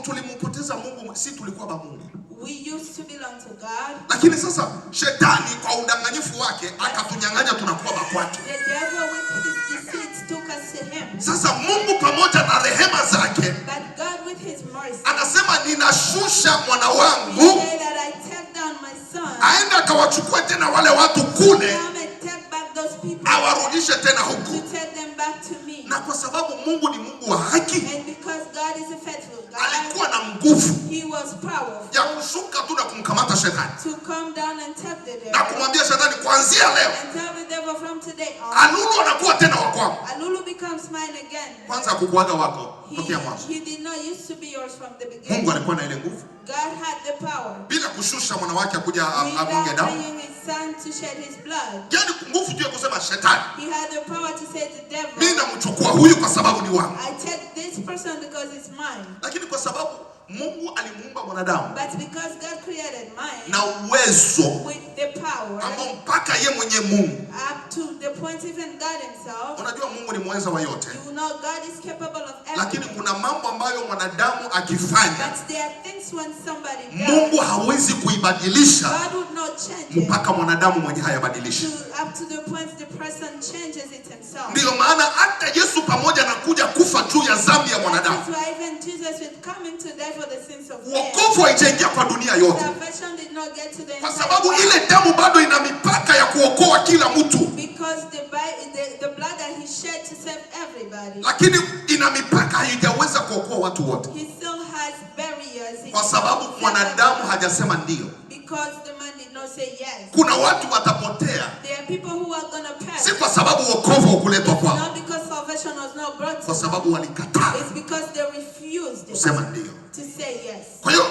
tulimpoteza Mungu, si tulikuwa ba Mungu, We used to belong to God. lakini sasa shetani kwa udanganyifu wake akatunyang'anya, tunakuwa ba kwake. The devil with his deceit took us to him. Sasa Mungu pamoja na rehema zake But God with his mercy, anasema ninashusha mwana he wangu said that I take down my son, aende akawachukue tena wale watu kule, come and take back those people awarudishe tena to huku. take them back to me. Na kwa sababu Mungu ni Mungu wa haki, And because God is a faithful God, alikuwa na nguvu he was powerful ya kushuka tu na kumkamata shetani to come down and take the na devil kumwambia shetani, kuanzia leo and tell the devil from today on, Alulu anakuwa tena wa kwangu. Alulu becomes mine again. Kwanza hakukuwaga wako He, tokea mwanzo. he did not used to be yours from the beginning. Mungu alikuwa na ile nguvu God had the power bila kushusha mwana wake akuja amwage without damu, bringing his son to shed his blood. yaani nguvu tu ya kusema shetani, He had the power to say to the mimi devil, namchukua huyu kwa sababu ni wangu. I take this person because it's mine. Lakini kwa sababu Mungu alimuumba mwanadamu But because God created mine na uwezo with the power ambao mpaka ye mwenye Mungu, up to the point even God himself, unajua Mungu ni mweza wa yote, you know God is capable of lakini everything. kuna mambo ambayo mwanadamu akifanya But there are things when somebody does, Mungu hawezi kuibadilisha God would not change it mpaka mwanadamu mwenye hayabadilishi. to up to the point the person changes it himself. Ndiyo maana hata Yesu pamoja na kuja kufa juu ya dhambi ya That mwanadamu, is why even Jesus with coming to die for the sins of men, wokovu haijaingia kwa dunia yote, salvation did not get to the kwa entire sababu world. ile damu bado ina mipaka ya kuokoa kila mtu, Because the blood that he shed to save everybody, lakini ina mipaka, haijaweza kuokoa watu wote, he still has barriers. He kwa sababu cannot save mwanadamu everybody. hajasema ndiyo. Because the man did not say yes. Kuna watu watapotea, There are people who are gonna si perish. kwa sababu wokovu haukuletwa kwao, Not because salvation was not brought to kwa them. sababu walikataa It's because they refused kusema ndiyo. to say yes. Kwa hiyo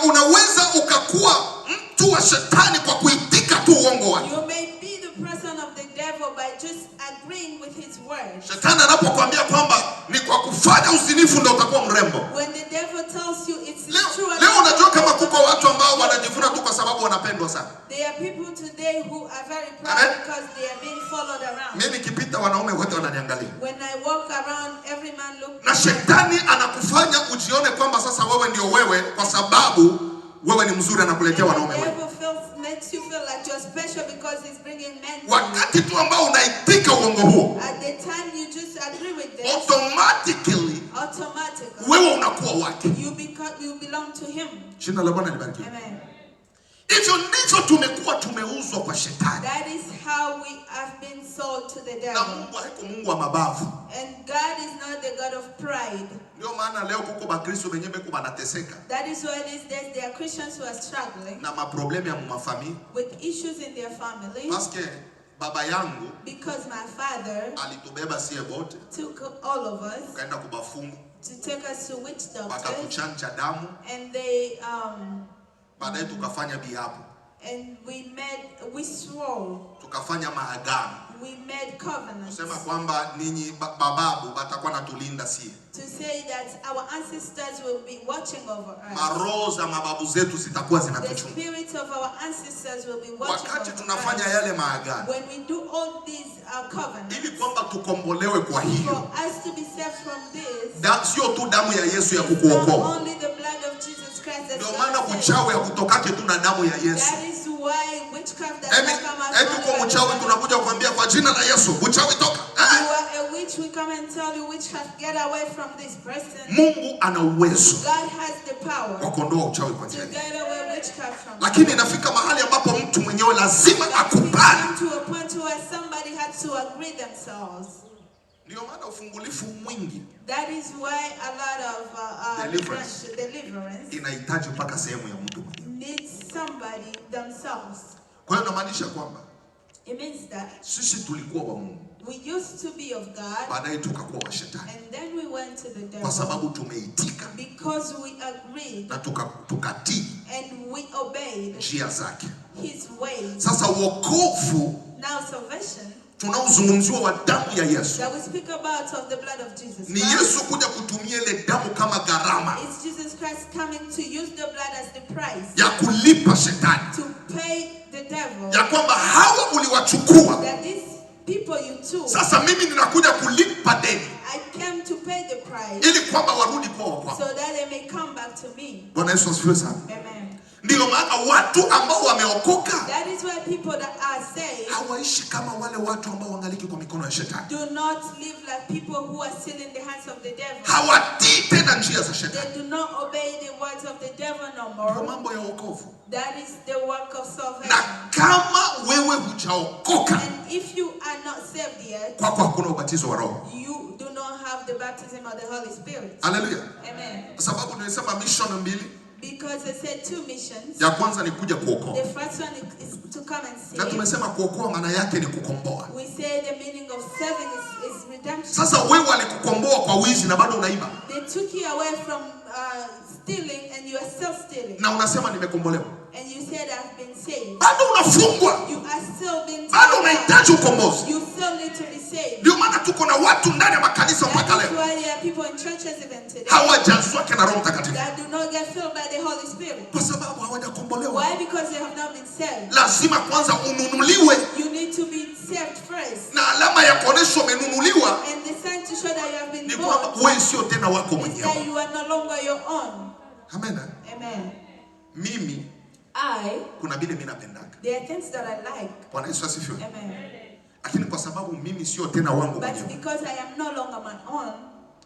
unaweza ukakuwa mtu wa shetani kwa kuitika tu uongo wake. You may be the person of the devil by just agreeing with his words. Shetani anapokuambia kwamba ni kwa kufanya uzinifu ndio utakuwa mrembo. When the devil tells you it's Leo, true, leo unajua kama kuko watu ambao wanajivuna tu kwa sababu wanapendwa sana. there are people today who are very proud Amen. because they are being followed around. Mimi nikipita wanaume wote wananiangalia. When I walk around, every man looks. Na shetani anakufanya ujione kwamba sasa wewe ndio wewe kwa sababu wewe ni mzuri, anakuletea The wanaume wengi. devil makes you feel like you're special because he's bringing men to you. Wakati tu ambao unaitika uongo huo, At the time you just agree with this, automatically automatically wewe unakuwa wake. you belong to him. Jina la Bwana libarikiwe. Amen. Hivyo ndivyo tumekuwa tumeuzwa kwa shetani, That is how we have been sold to the na devil. Mungu haiko Mungu wa mabavu. And God is not the God of pride. Ndio maana leo kuko bakristo benye beko banateseka That is why these days there are Christians who are struggling na maproblemu ya mumafamili, with issues in their families paske baba yangu because my father alitubeba sie bote took all of us tukaenda kubafungu, to take us to witch doctors, wakatuchanja damu, and they baadaye tukafanya biapo, and we swore, tukafanya maagano we made covenants kusema kwamba ninyi bababu batakuwa natulinda sie, to say that our ancestors will be watching over us. maroho za mababu zetu zitakuwa The zinatuchunga. spirits of our ancestors will be watching Wakati over tunafanya us. yale maagano When we do all these covenants, ili kwamba tukombolewe kwa for hiyo us to be saved from this, sio tu damu ya Yesu ya it's not kukuokoa. only the blood of Jesus Christ that's Ndio gonna maana save. uchawi hakutokake tu na damu ya Yesu. That is why witchcraft does not come out Eti only uko by the mchawi, blood. tunakuja kuambia kwa jina la Yesu, uchawi toka. You are a witch, we come and tell you witchcraft, get away from this person. Mungu ana uwezo God has the wa power kuondoa uchawi kwa to njia hii, get away witchcraft from you. lakini inafika mahali ambapo mtu mwenyewe lazima But we akubali. come to a point where somebody had to agree themselves. Ndio maana ufungulifu mwingi That is why a lot of Deliverance. deliverance inahitaji mpaka sehemu ya mtu mwenyewe. needs somebody themselves. Kwa hiyo inamaanisha kwamba It means that sisi tulikuwa wa Mungu, we used to be of God baadaye tukakuwa wa shetani, and then we went to the kwa devil sababu tumeitika because we agreed na tukatii and we obeyed njia zake. his ways. Sasa wokovu Now salvation tunaozungumziwa wa damu ya Yesu that we speak about of the blood of Jesus ni Christ, Yesu kuja kutumia ile damu kama gharama it's Jesus Christ coming to use the blood as the price ya kulipa shetani, to pay the devil ya kwamba hawa uliwachukua, that these people you took, sasa mimi ninakuja kulipa deni I came to pay the price ili kwamba warudi kwao kwao. so that they may come back to me. Bwana Yesu asifiwe sana. Amen. Ndiyo maana watu ambao wameokoka That is why people that are saved hawaishi kama wale watu ambao wangaliki kwa mikono ya shetani. do not live like people who are still in the hands of the devil. Hawatii tena njia za shetani. They do not obey the words of the devil no Ndio more. mambo ya wokovu. That is the work of Na salvation. kama wewe hujaokoka, And if you are not saved yet, kwako hakuna ubatizo wa Roho. you do not have the baptism of the Holy Spirit. Haleluya! Amen. Kwa sababu nilisema mission mbili, Because I said two missions. ya kwanza ni kuja kuokoa, The first one is to come and na save. tumesema kuokoa maana yake ni kukomboa. We say the meaning of saving is redemption. Sasa wewe walikukomboa kwa wizi na bado unaiba They took you away from stealing and you are still stealing. na unasema nimekombolewa, And you said, I've been saved. bado unafungwa, You are still being bado tied up. unahitaji ukombozi. You still need to be saved. Ndio maana tuko na watu ndani ya makanisa mpaka That is leo why there are people in churches even today hawajazwa na Roho Mtakatifu that do not get filled by the Holy Spirit. kwa sababu hawajakombolewa. Why? Because they have not been saved. Lazima kwanza ununuliwe, You need to be saved first. na alama ya kuonesha umenunuliwa And the sign to show that you have ni been kwamba bought wewe sio tena wako is mwenyewe. that you are no longer your own. Amen. Amen. Mimi I, kuna vile mimi napendaga. there are things that I like. Bwana Yesu asifiwe. Amen. Lakini kwa sababu mimi sio tena wangu But mwenyewe, because I am no longer my own,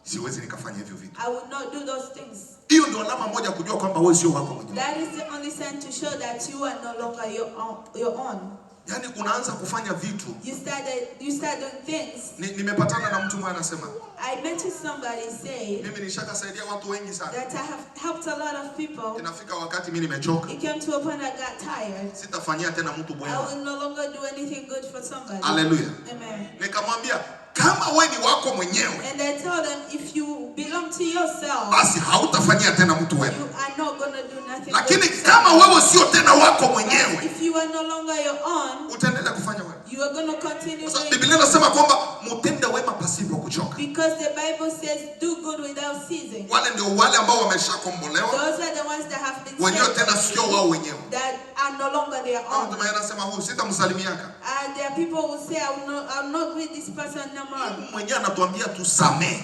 siwezi nikafanya hivyo vitu. I will not do those things. Hiyo ndio alama moja ya kujua kwamba wewe sio wako mwenyewe. That is the only sign to show that you are no longer your own. Your own. Yaani unaanza kufanya vitu. You start doing things. Nimepatana na mtu mmoja anasema, I met with somebody say mimi nishakasaidia watu wengi sana. that I have helped a lot of people. Inafika wakati mimi nimechoka. It came to a point I got tired. Sitafanyia tena mtu I bwema. will no longer do anything good for somebody. Haleluya. Amen. Nikamwambia kama wewe ni wako mwenyewe, And I tell them, if you belong to yourself, basi hautafanyia tena mtu wema. you are not gonna do nothing good Lakini to kama somebody. wewe sio tena wako But mwenyewe, if you are no longer your own, utaendelea kufanya wema. you are gonna continue Sasa doing Biblia inasema kwamba mutende wema pasipo kuchoka. because the Bible says do good without ceasing. Wale ndio wale ambao wameshakombolewa Those are the ones that have been wenyewe, saved, tena sio wao wenyewe. that are no longer their Kama own. mtu mwenye anasema huyu sitamsalimiaka, And there are people who say, I will not greet this person no more. Mungu mwenyewe anatuambia tusamee.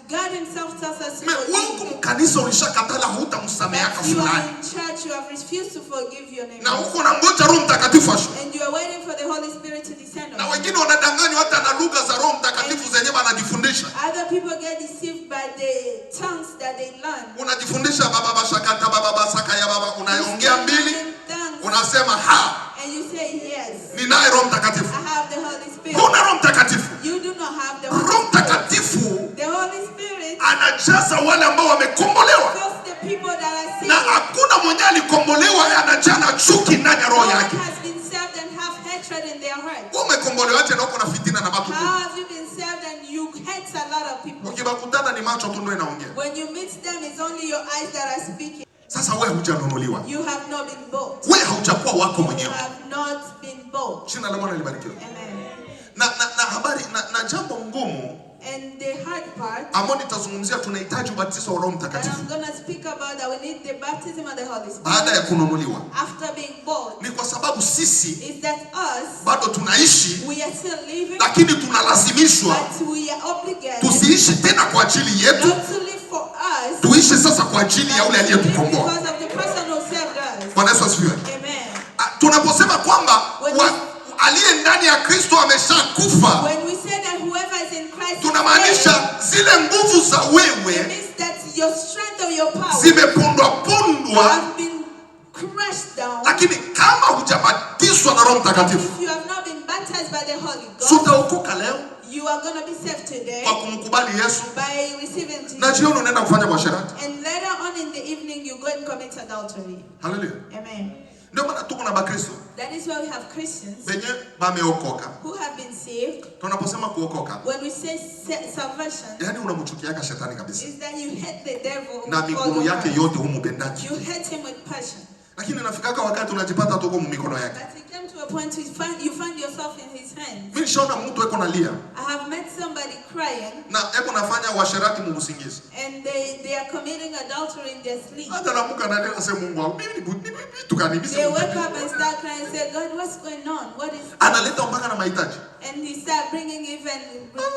God Himself tells us to Me, wewe forgive. huko mkanisa ulishakatala hutamsameaka But you are fulani, in church, you have refused to forgive your na neighbor. huko nangoja Roho Mtakatifu ashuke. And you are waiting for the Holy Spirit to descend Na on you. wengine wanadanganywa hata na lugha za Roho Mtakatifu zenyewe anajifundisha. Other people get deceived by the tongues that they learn. Unajifundisha baba bashakata baba basaka ya baba, unaongea mbili Tongues, unasema ha, and you say, yes, ninaye Roho Mtakatifu. I have the Holy Spirit. Huna Roho Mtakatifu. You do not have the Holy Roho Spirit. Mtakatifu The Holy Spirit anajaza wale ambao wamekombolewa, fills the people that are na saved. hakuna mwenye alikombolewa anajaa na chuki ndani ya No roho one yake. has been saved and have hatred in their heart. Wewe umekombolewaje na uko na fitina na watu How kumi? have you been saved and you hate a lot of people? Ukibakutana ni macho tu ndio inaongea. When you meet them, it's only your eyes that are speaking. Sasa wewe hujanunuliwa, You have not been bought. wewe haujakuwa wako You mwenyewe. have not been bought. Jina la Bwana libarikiwe. Amen. Na habari na jambo ngumu And the hard part ambao nitazungumzia, tunahitaji ubatizo wa Roho that Mtakatifu I'm gonna speak about, that we need the baptism of the Holy baada ya Spirit kununuliwa, after being bought, ni kwa sababu sisi is that us, bado tunaishi, we are still living, lakini tunalazimishwa but we are obligated tusiishi tena kwa ajili yetu, not to live for us, tuishi sasa kwa ajili ya but yule to live aliyetukomboa. because of the person who saved us. Bwana Yesu asifiwe. Amen. Tunaposema kwamba aliye ndani ya Kristo ameshakufa, When we say that whoever is in Christ is tunamaanisha dead, zile nguvu za it wewe means that your strength or your power zimepondwa pondwa, have been crushed down. lakini kama hujabatizwa na Roho Mtakatifu, If you have not been baptized by the Holy si Ghost, utaokoka leo you are going to be saved today kwa kumkubali Yesu, by receiving na Jesus. jioni unaenda kufanya uasherati. And later on in the evening, you go and commit adultery. Haleluya! Amen. Ndio maana tuko na Bakristo That is why we have Christians wenye bameokoka. who have been saved. Tunaposema kuokoka, When we say salvation, yani unamchukiaka shetani kabisa is that you hate the devil na with all miguu your yake heart. yote humupendaki, You hate him with passion. lakini inafikaka wakati unajipata tuko mikono yake. But it came to a point you find yourself in his hands. Mimi nishaona mtu eko nalia I have met somebody crying na eko nafanya uasherati muusingizi, and they are committing adultery in their sleep. hata namuka nalia nasema, Mungu wangu mimi ni vitu gani mimi They si- wake up and start crying and say, God, what's going on? What is analeta mpaka na mahitaji. And he start bringing even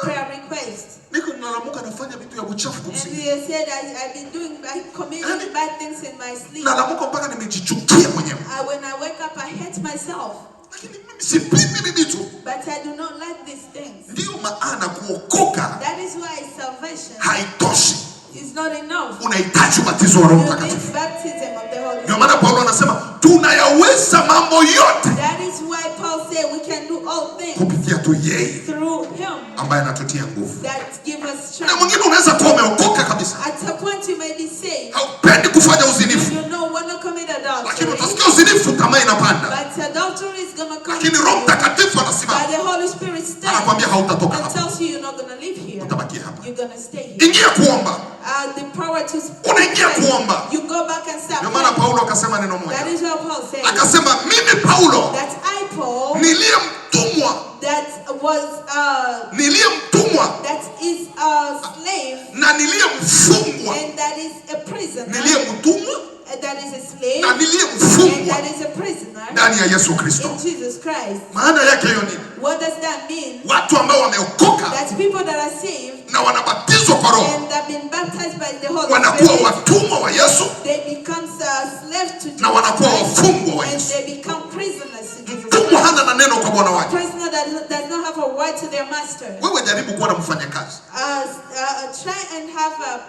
prayer requests. Niko Nalamuka nafanya vitu ya uchafu And kwa usingizi. they said, I've been doing, I committing Yaani- bad things in my sleep. Nalamuka mpaka nimejichukia mwenyewe. When I wake up, I hate myself. Lakini mimi sipendi hivi vitu. But I do not like these things. Ndiyo maana kuokoka That is why salvation haitoshi. is not enough. Unahitaji ubatizo wa Roho You need Mtakatifu. baptism of the Holy Ndio Spirit. maana Paulo anasema tunayaweza mambo yote That is why Paul said we can do all things kupitia tu yeye through him ambaye anatutia nguvu. that give us Na strength. mwingine unaweza kuwa umeokoka kabisa, At a point you may be saved. haupendi kufanya uzinifu, You don't want to commit lakini adultery. utasikia uzinifu, tamaa inapanda, But adultery is going to come. lakini Roho Mtakatifu anasimama But the Holy Spirit stands anakwambia hautatoka and hapa, tells you you're not going to live here. utabakia hapa. You're going to stay here. Ingia kuomba. The power to Unaingia kuomba. You go back and start Ndio maana praying. Paulo akasema neno moja, That is what Paul said. akasema mimi Paulo That I, Paul, niliye mtumwa, that was niliye mtumwa that is a slave na niliye mfungwa, and that is a prisoner, niliye mtumwa that is a slave na niliye and mfungwa that is a prisoner ndani ya Yesu Kristo. in Jesus Christ. Maana yake hiyo nini? What does that mean? Watu ambao wameokoka That people that are saved na wanabatizwa kwa Roho and have been baptized by the Holy wanakuwa Spirit, watumwa wa Yesu they become slaves to na Jesus wanakuwa Christ wafungwa wa and Yesu. they become prisoners to Jesus Mtumwa Christ. hana na neno kwa bwana wake. Prisoner that does not have a word to their master. Wewe jaribu kuwa na mfanyakazi Try and have a,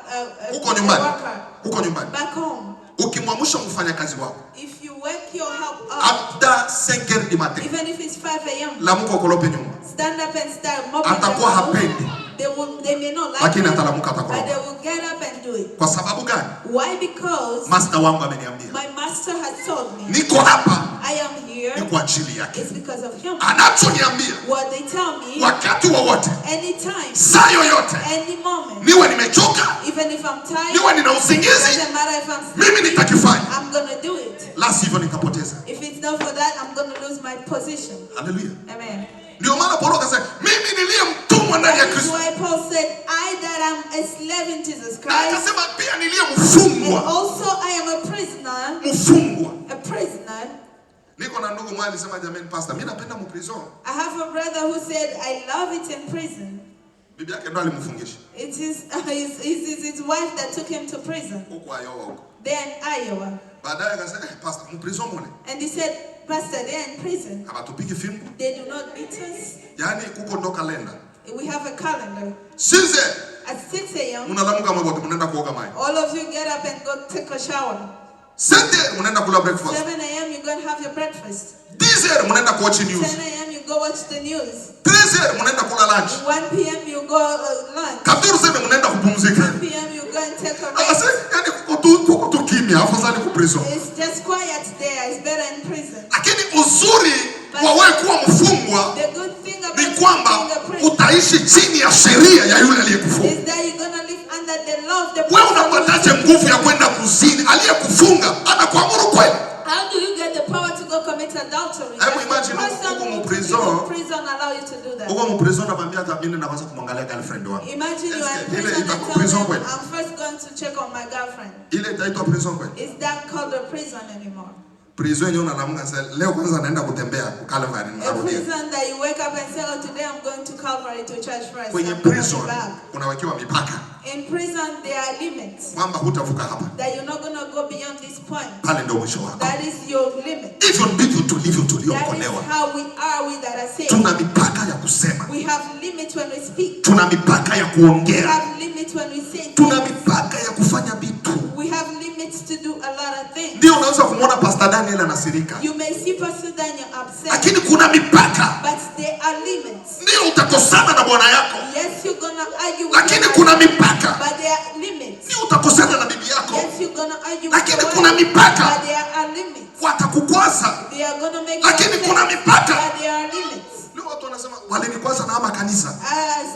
huko nyumbani, worker huko nyumbani, back home. ukimwamsha mfanyakazi wako If you wake your help up, hata 5 heures du matin, even if it's 5 a.m., lamuka ukolope nyumba, stand up and start mopping the atakuwa house. hapendi, They may not like lakini it, atalamuka but atakolopa. they will get up and do it. Kwa sababu gani? Why? Because Master wangu ameniambia my master has told me niko hapa I am ni here. kwa ajili yake. It's because of him. Anachoniambia What they tell me, wakati wowote, anytime, saa yoyote, any moment, niwe nimechoka, even if I'm tired, niwe nina usingizi, doesn't matter if I'm mimi sleepy, nitakifanya, I'm gonna do it. la sivyo nitapoteza. If it's not for that, I'm gonna lose my position. Haleluya! Amen. Ndio maana Paulo akasema mimi niliye mtumwa ndani ya That is Kristo, why Paul said, I that am a slave in Jesus na Christ, akasema pia niliye and mfungwa, also I am a prisoner, mfungwa. a prisoner. Niko na ndugu mmoja alisema, jamani pastor, mimi napenda mprison. I have a brother who said, I love it in prison. Bibi yake ndo alimfungisha It is his wife that took him to prison, huko Iowa huko. there in Iowa. Baadaye akasema, eh, pastor, mprison mule And he said, Pastor, they are in prison. hawatupigi fimbo, They do not beat us. yaani kuko ndo kalenda We have a calendar. size At 6 a.m., mnalamuka mwote mnaenda kuoga maji, all of you get up and go take a shower. sete mnaenda kula breakfast, 7 a.m., you go and have your breakfast. 10 mnaenda kuwatch news, 10 a.m., you go watch the news. 13 mnaenda kula lunch, 1 p.m., you go lunch. 14 mnaenda kupumzika. 2 p.m., you go and take a rest. Akasema yani kuko tu kimya, afadhali ku prison. It's just quiet there. It's better in prison. Lakini uzuri wa wewe kuwa mfungwa The good thing about ni kwamba being a prisoner utaishi chini ya sheria ya yule aliyekufunga. is that you're gonna live under the law of the Wewe person who unapataje nguvu ya kwenda kuzini? Aliyekufunga anakuamuru kweli? How do you get the power to go commit adultery? Hebu Does the imagine person huko who mu took you prison. to prison allow you to do that? Huko mprison nakwambia hata mimi naweza kumwangalia girlfriend wangu. Imagine you are in Ile prison and itakuwa tell prison them, kweli? I'm first going to check on my girlfriend. Ile itaitwa prison kweli? Is that called a prison anymore? Prison yenyewe unalamuka sasa leo kwanza naenda kutembea ku Calvary A narudia. prison that you wake up and say, oh, today I'm going to Calvary to church first. Kwenye I'm gonna be prison back. unawekewa mipaka In prison, there are limits kwamba hutavuka hapa. that you're not going to go beyond this point. Pale ndio mwisho wako. That is your limit. Hivyo ndivyo tulivyo That is tuliokolewa. how we are, we that are saved. Tuna mipaka ya kusema, We have limits when we speak. tuna mipaka ya We kuongea, have limits when we say tuna things. mipaka ya kufanya vitu. We have limits to do a lot of things. Ndio unaweza kumwona Pastor Daniel anasirika, You may see Pastor Daniel upset, lakini kuna mipaka. but there are limits. Ndio utakosana na bwana yako, Yes, you're gonna argue with lakini your kuna husband, mipaka. but there are limits. Ndio utakosana na bibi yako, Yes, you're gonna argue with lakini your kuna wife, mipaka. but there are limits. Watakukwaza, They are gonna make you lakini upset, kuna mipaka. but there are limits. Leo watu wanasema walinikwaza na ama kanisa.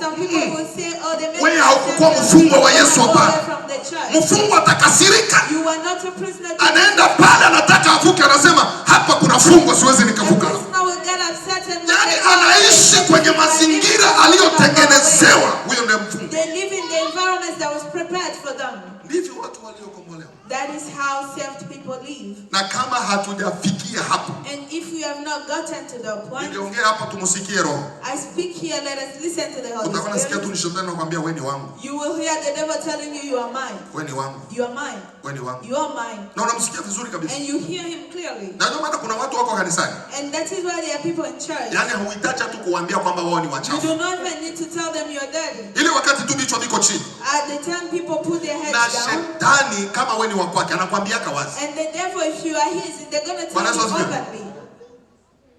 Some people will say, oh, they make Wewe you haukukuwa upset, mfungwa wa you're Yesu, gonna go hapana. away from the church. Mfungwa atakasirika, You are not a prisoner to anaenda pale, anataka avuke, anasema hapa kuna fungwa, siwezi A nikavuka. prisoner will get upset and Yaani will anaishi kwenye mazingira aliyotengenezewa. Huyo ndiye mfungwa. They live in the environment that was prepared for them. Ndivyo Ndivyo watu waliokombolewa. That is how saved people live. Na kama hatujafikia hapo, And if we have not gotten to the point, ningeongea hapa tumusikie Roho. I speak here, let us listen to the Holy Utakuwa nasikia tu Spirit. ni shetani anakuambia wewe ni wangu, You will hear the devil telling you, you are mine, wewe ni wangu, you are mine, wewe ni wangu. you are mine. Na unamsikia vizuri kabisa. And you hear him clearly. Na ndio maana kuna watu wako kanisani, And that is why there are people in church. yaani huhitaji hata kuwaambia kwamba wao ni You wachafu. do not even need to tell them you are dirty. Ile wakati tu vichwa viko chini At the time people put their na heads down, shetani kama wewe ni wa kwake anakwambiaka wazi. and the devil, if you are his, they're gonna Bwana tell Yesu you asifiwe. openly.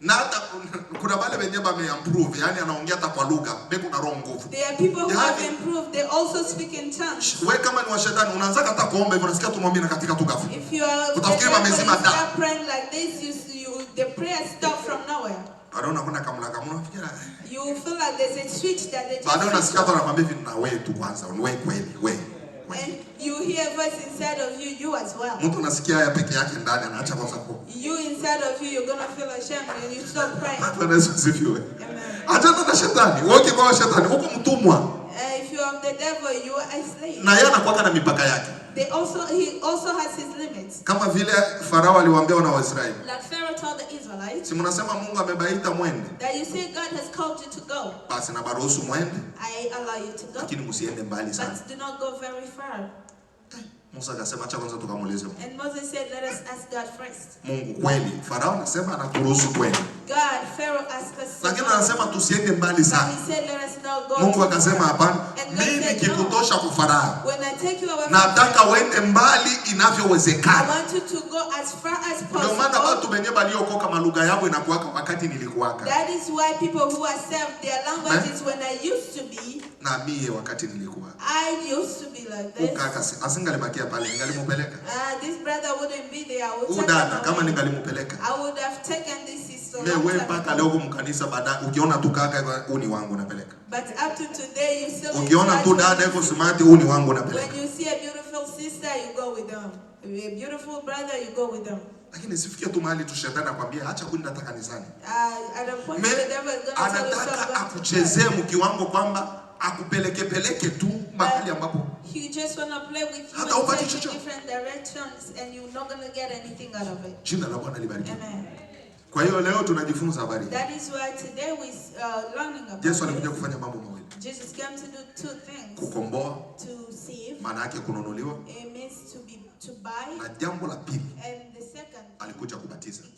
Na hata kuna wale wenye wameimprove, yaani anaongea hata kwa lugha, beko na roho nguvu. There are people who have Yaani- improved, they also speak in tongues. Wewe kama ni wa shetani unaanza hata kuomba hivyo unasikia tu maombi na katika tu ghafla. If you are the Utafikiri devil, you wamezima taa. start praying like this, you the prayer stop from nowhere. Baadaye unakwenda kamla kamla unafikiri You will feel like there's a switch that they just baadaye switch unasikia off. hata anakwambia hivi na wewe tu kwanza, wewe kweli, wewe. Wewe. And you hear a voice inside of you, you as well. Mtu anasikia haya peke yake ndani anaacha kwanza ku. You inside of you, you're gonna feel ashamed and you stop praying. Bwana Yesu asifiwe. Amen. Achana na shetani. Wewe ukikuwa shetani, huko mtumwa If you are of the devil, you are a slave. na yeye anakuwa na mipaka yake. He also has his limits. Kama vile Farao aliwaambia wana wa Israeli. Like Pharaoh told the Israelites Si mnasema Mungu amebaita mwende. that you say God has called you to go. Basi na baruhusu mwende, I allow you to go, lakini msiende mbali sana. but do not go very far. Musa akasema acha kwanza tukamuulize Mungu. And Moses said, let us ask God first. Mungu kweli, Farao anasema anaturuhusu kweli. God, Pharaoh asked us to Lakini go. anasema tusiende mbali But sana. he said, let us not go Mungu too akasema far. hapana, And God mimi said, no. kikutosha kwa Farao. When I take you away from Nataka Pharaoh, uende mbali I inavyowezekana. want you to go as far as Ndio maana possible. watu wenyewe waliokoka malugha yao inakuwaka wakati nilikuwaka. That is why people who are saved, their language is when I used to be. Na mie wakati nilikuwa. I used to be like this. Ukaka asingalibakia pale, ningalimupeleka. This brother wouldn't be there. I would Huyu take dada him kama away. ningalimupeleka. I would have taken this sister. Me long wewe time mpaka ago. leo huko mkanisa baada ukiona tu kaka huu ni wangu napeleka. But up to today, you still in Ukiona church tu when dada you yuko see- smart huu ni wangu napeleka. When you see a beautiful sister, you go with them. A beautiful brother, you go with them. Lakini sifikie tu mahali tu shetani akwambia acha kwenda hata kanisani. At a point, Me the devil is gonna tell you stop anataka going to church. akuchezee mkiwango kwamba akupeleke peleke tu mahali ambapo He just wanna play with you Hata and upati take you chochote. different directions, and you're not gonna get anything out of it. jina la Bwana libarikiwe. Amen. Kwa hiyo leo tunajifunza habari hii. That is why today we learning about Yesu alikuja this. kufanya mambo mawili. Jesus came to do two things: Kukomboa, to save, maana yake kununuliwa, it means to be to buy, na jambo la pili and the second, alikuja kubatiza. he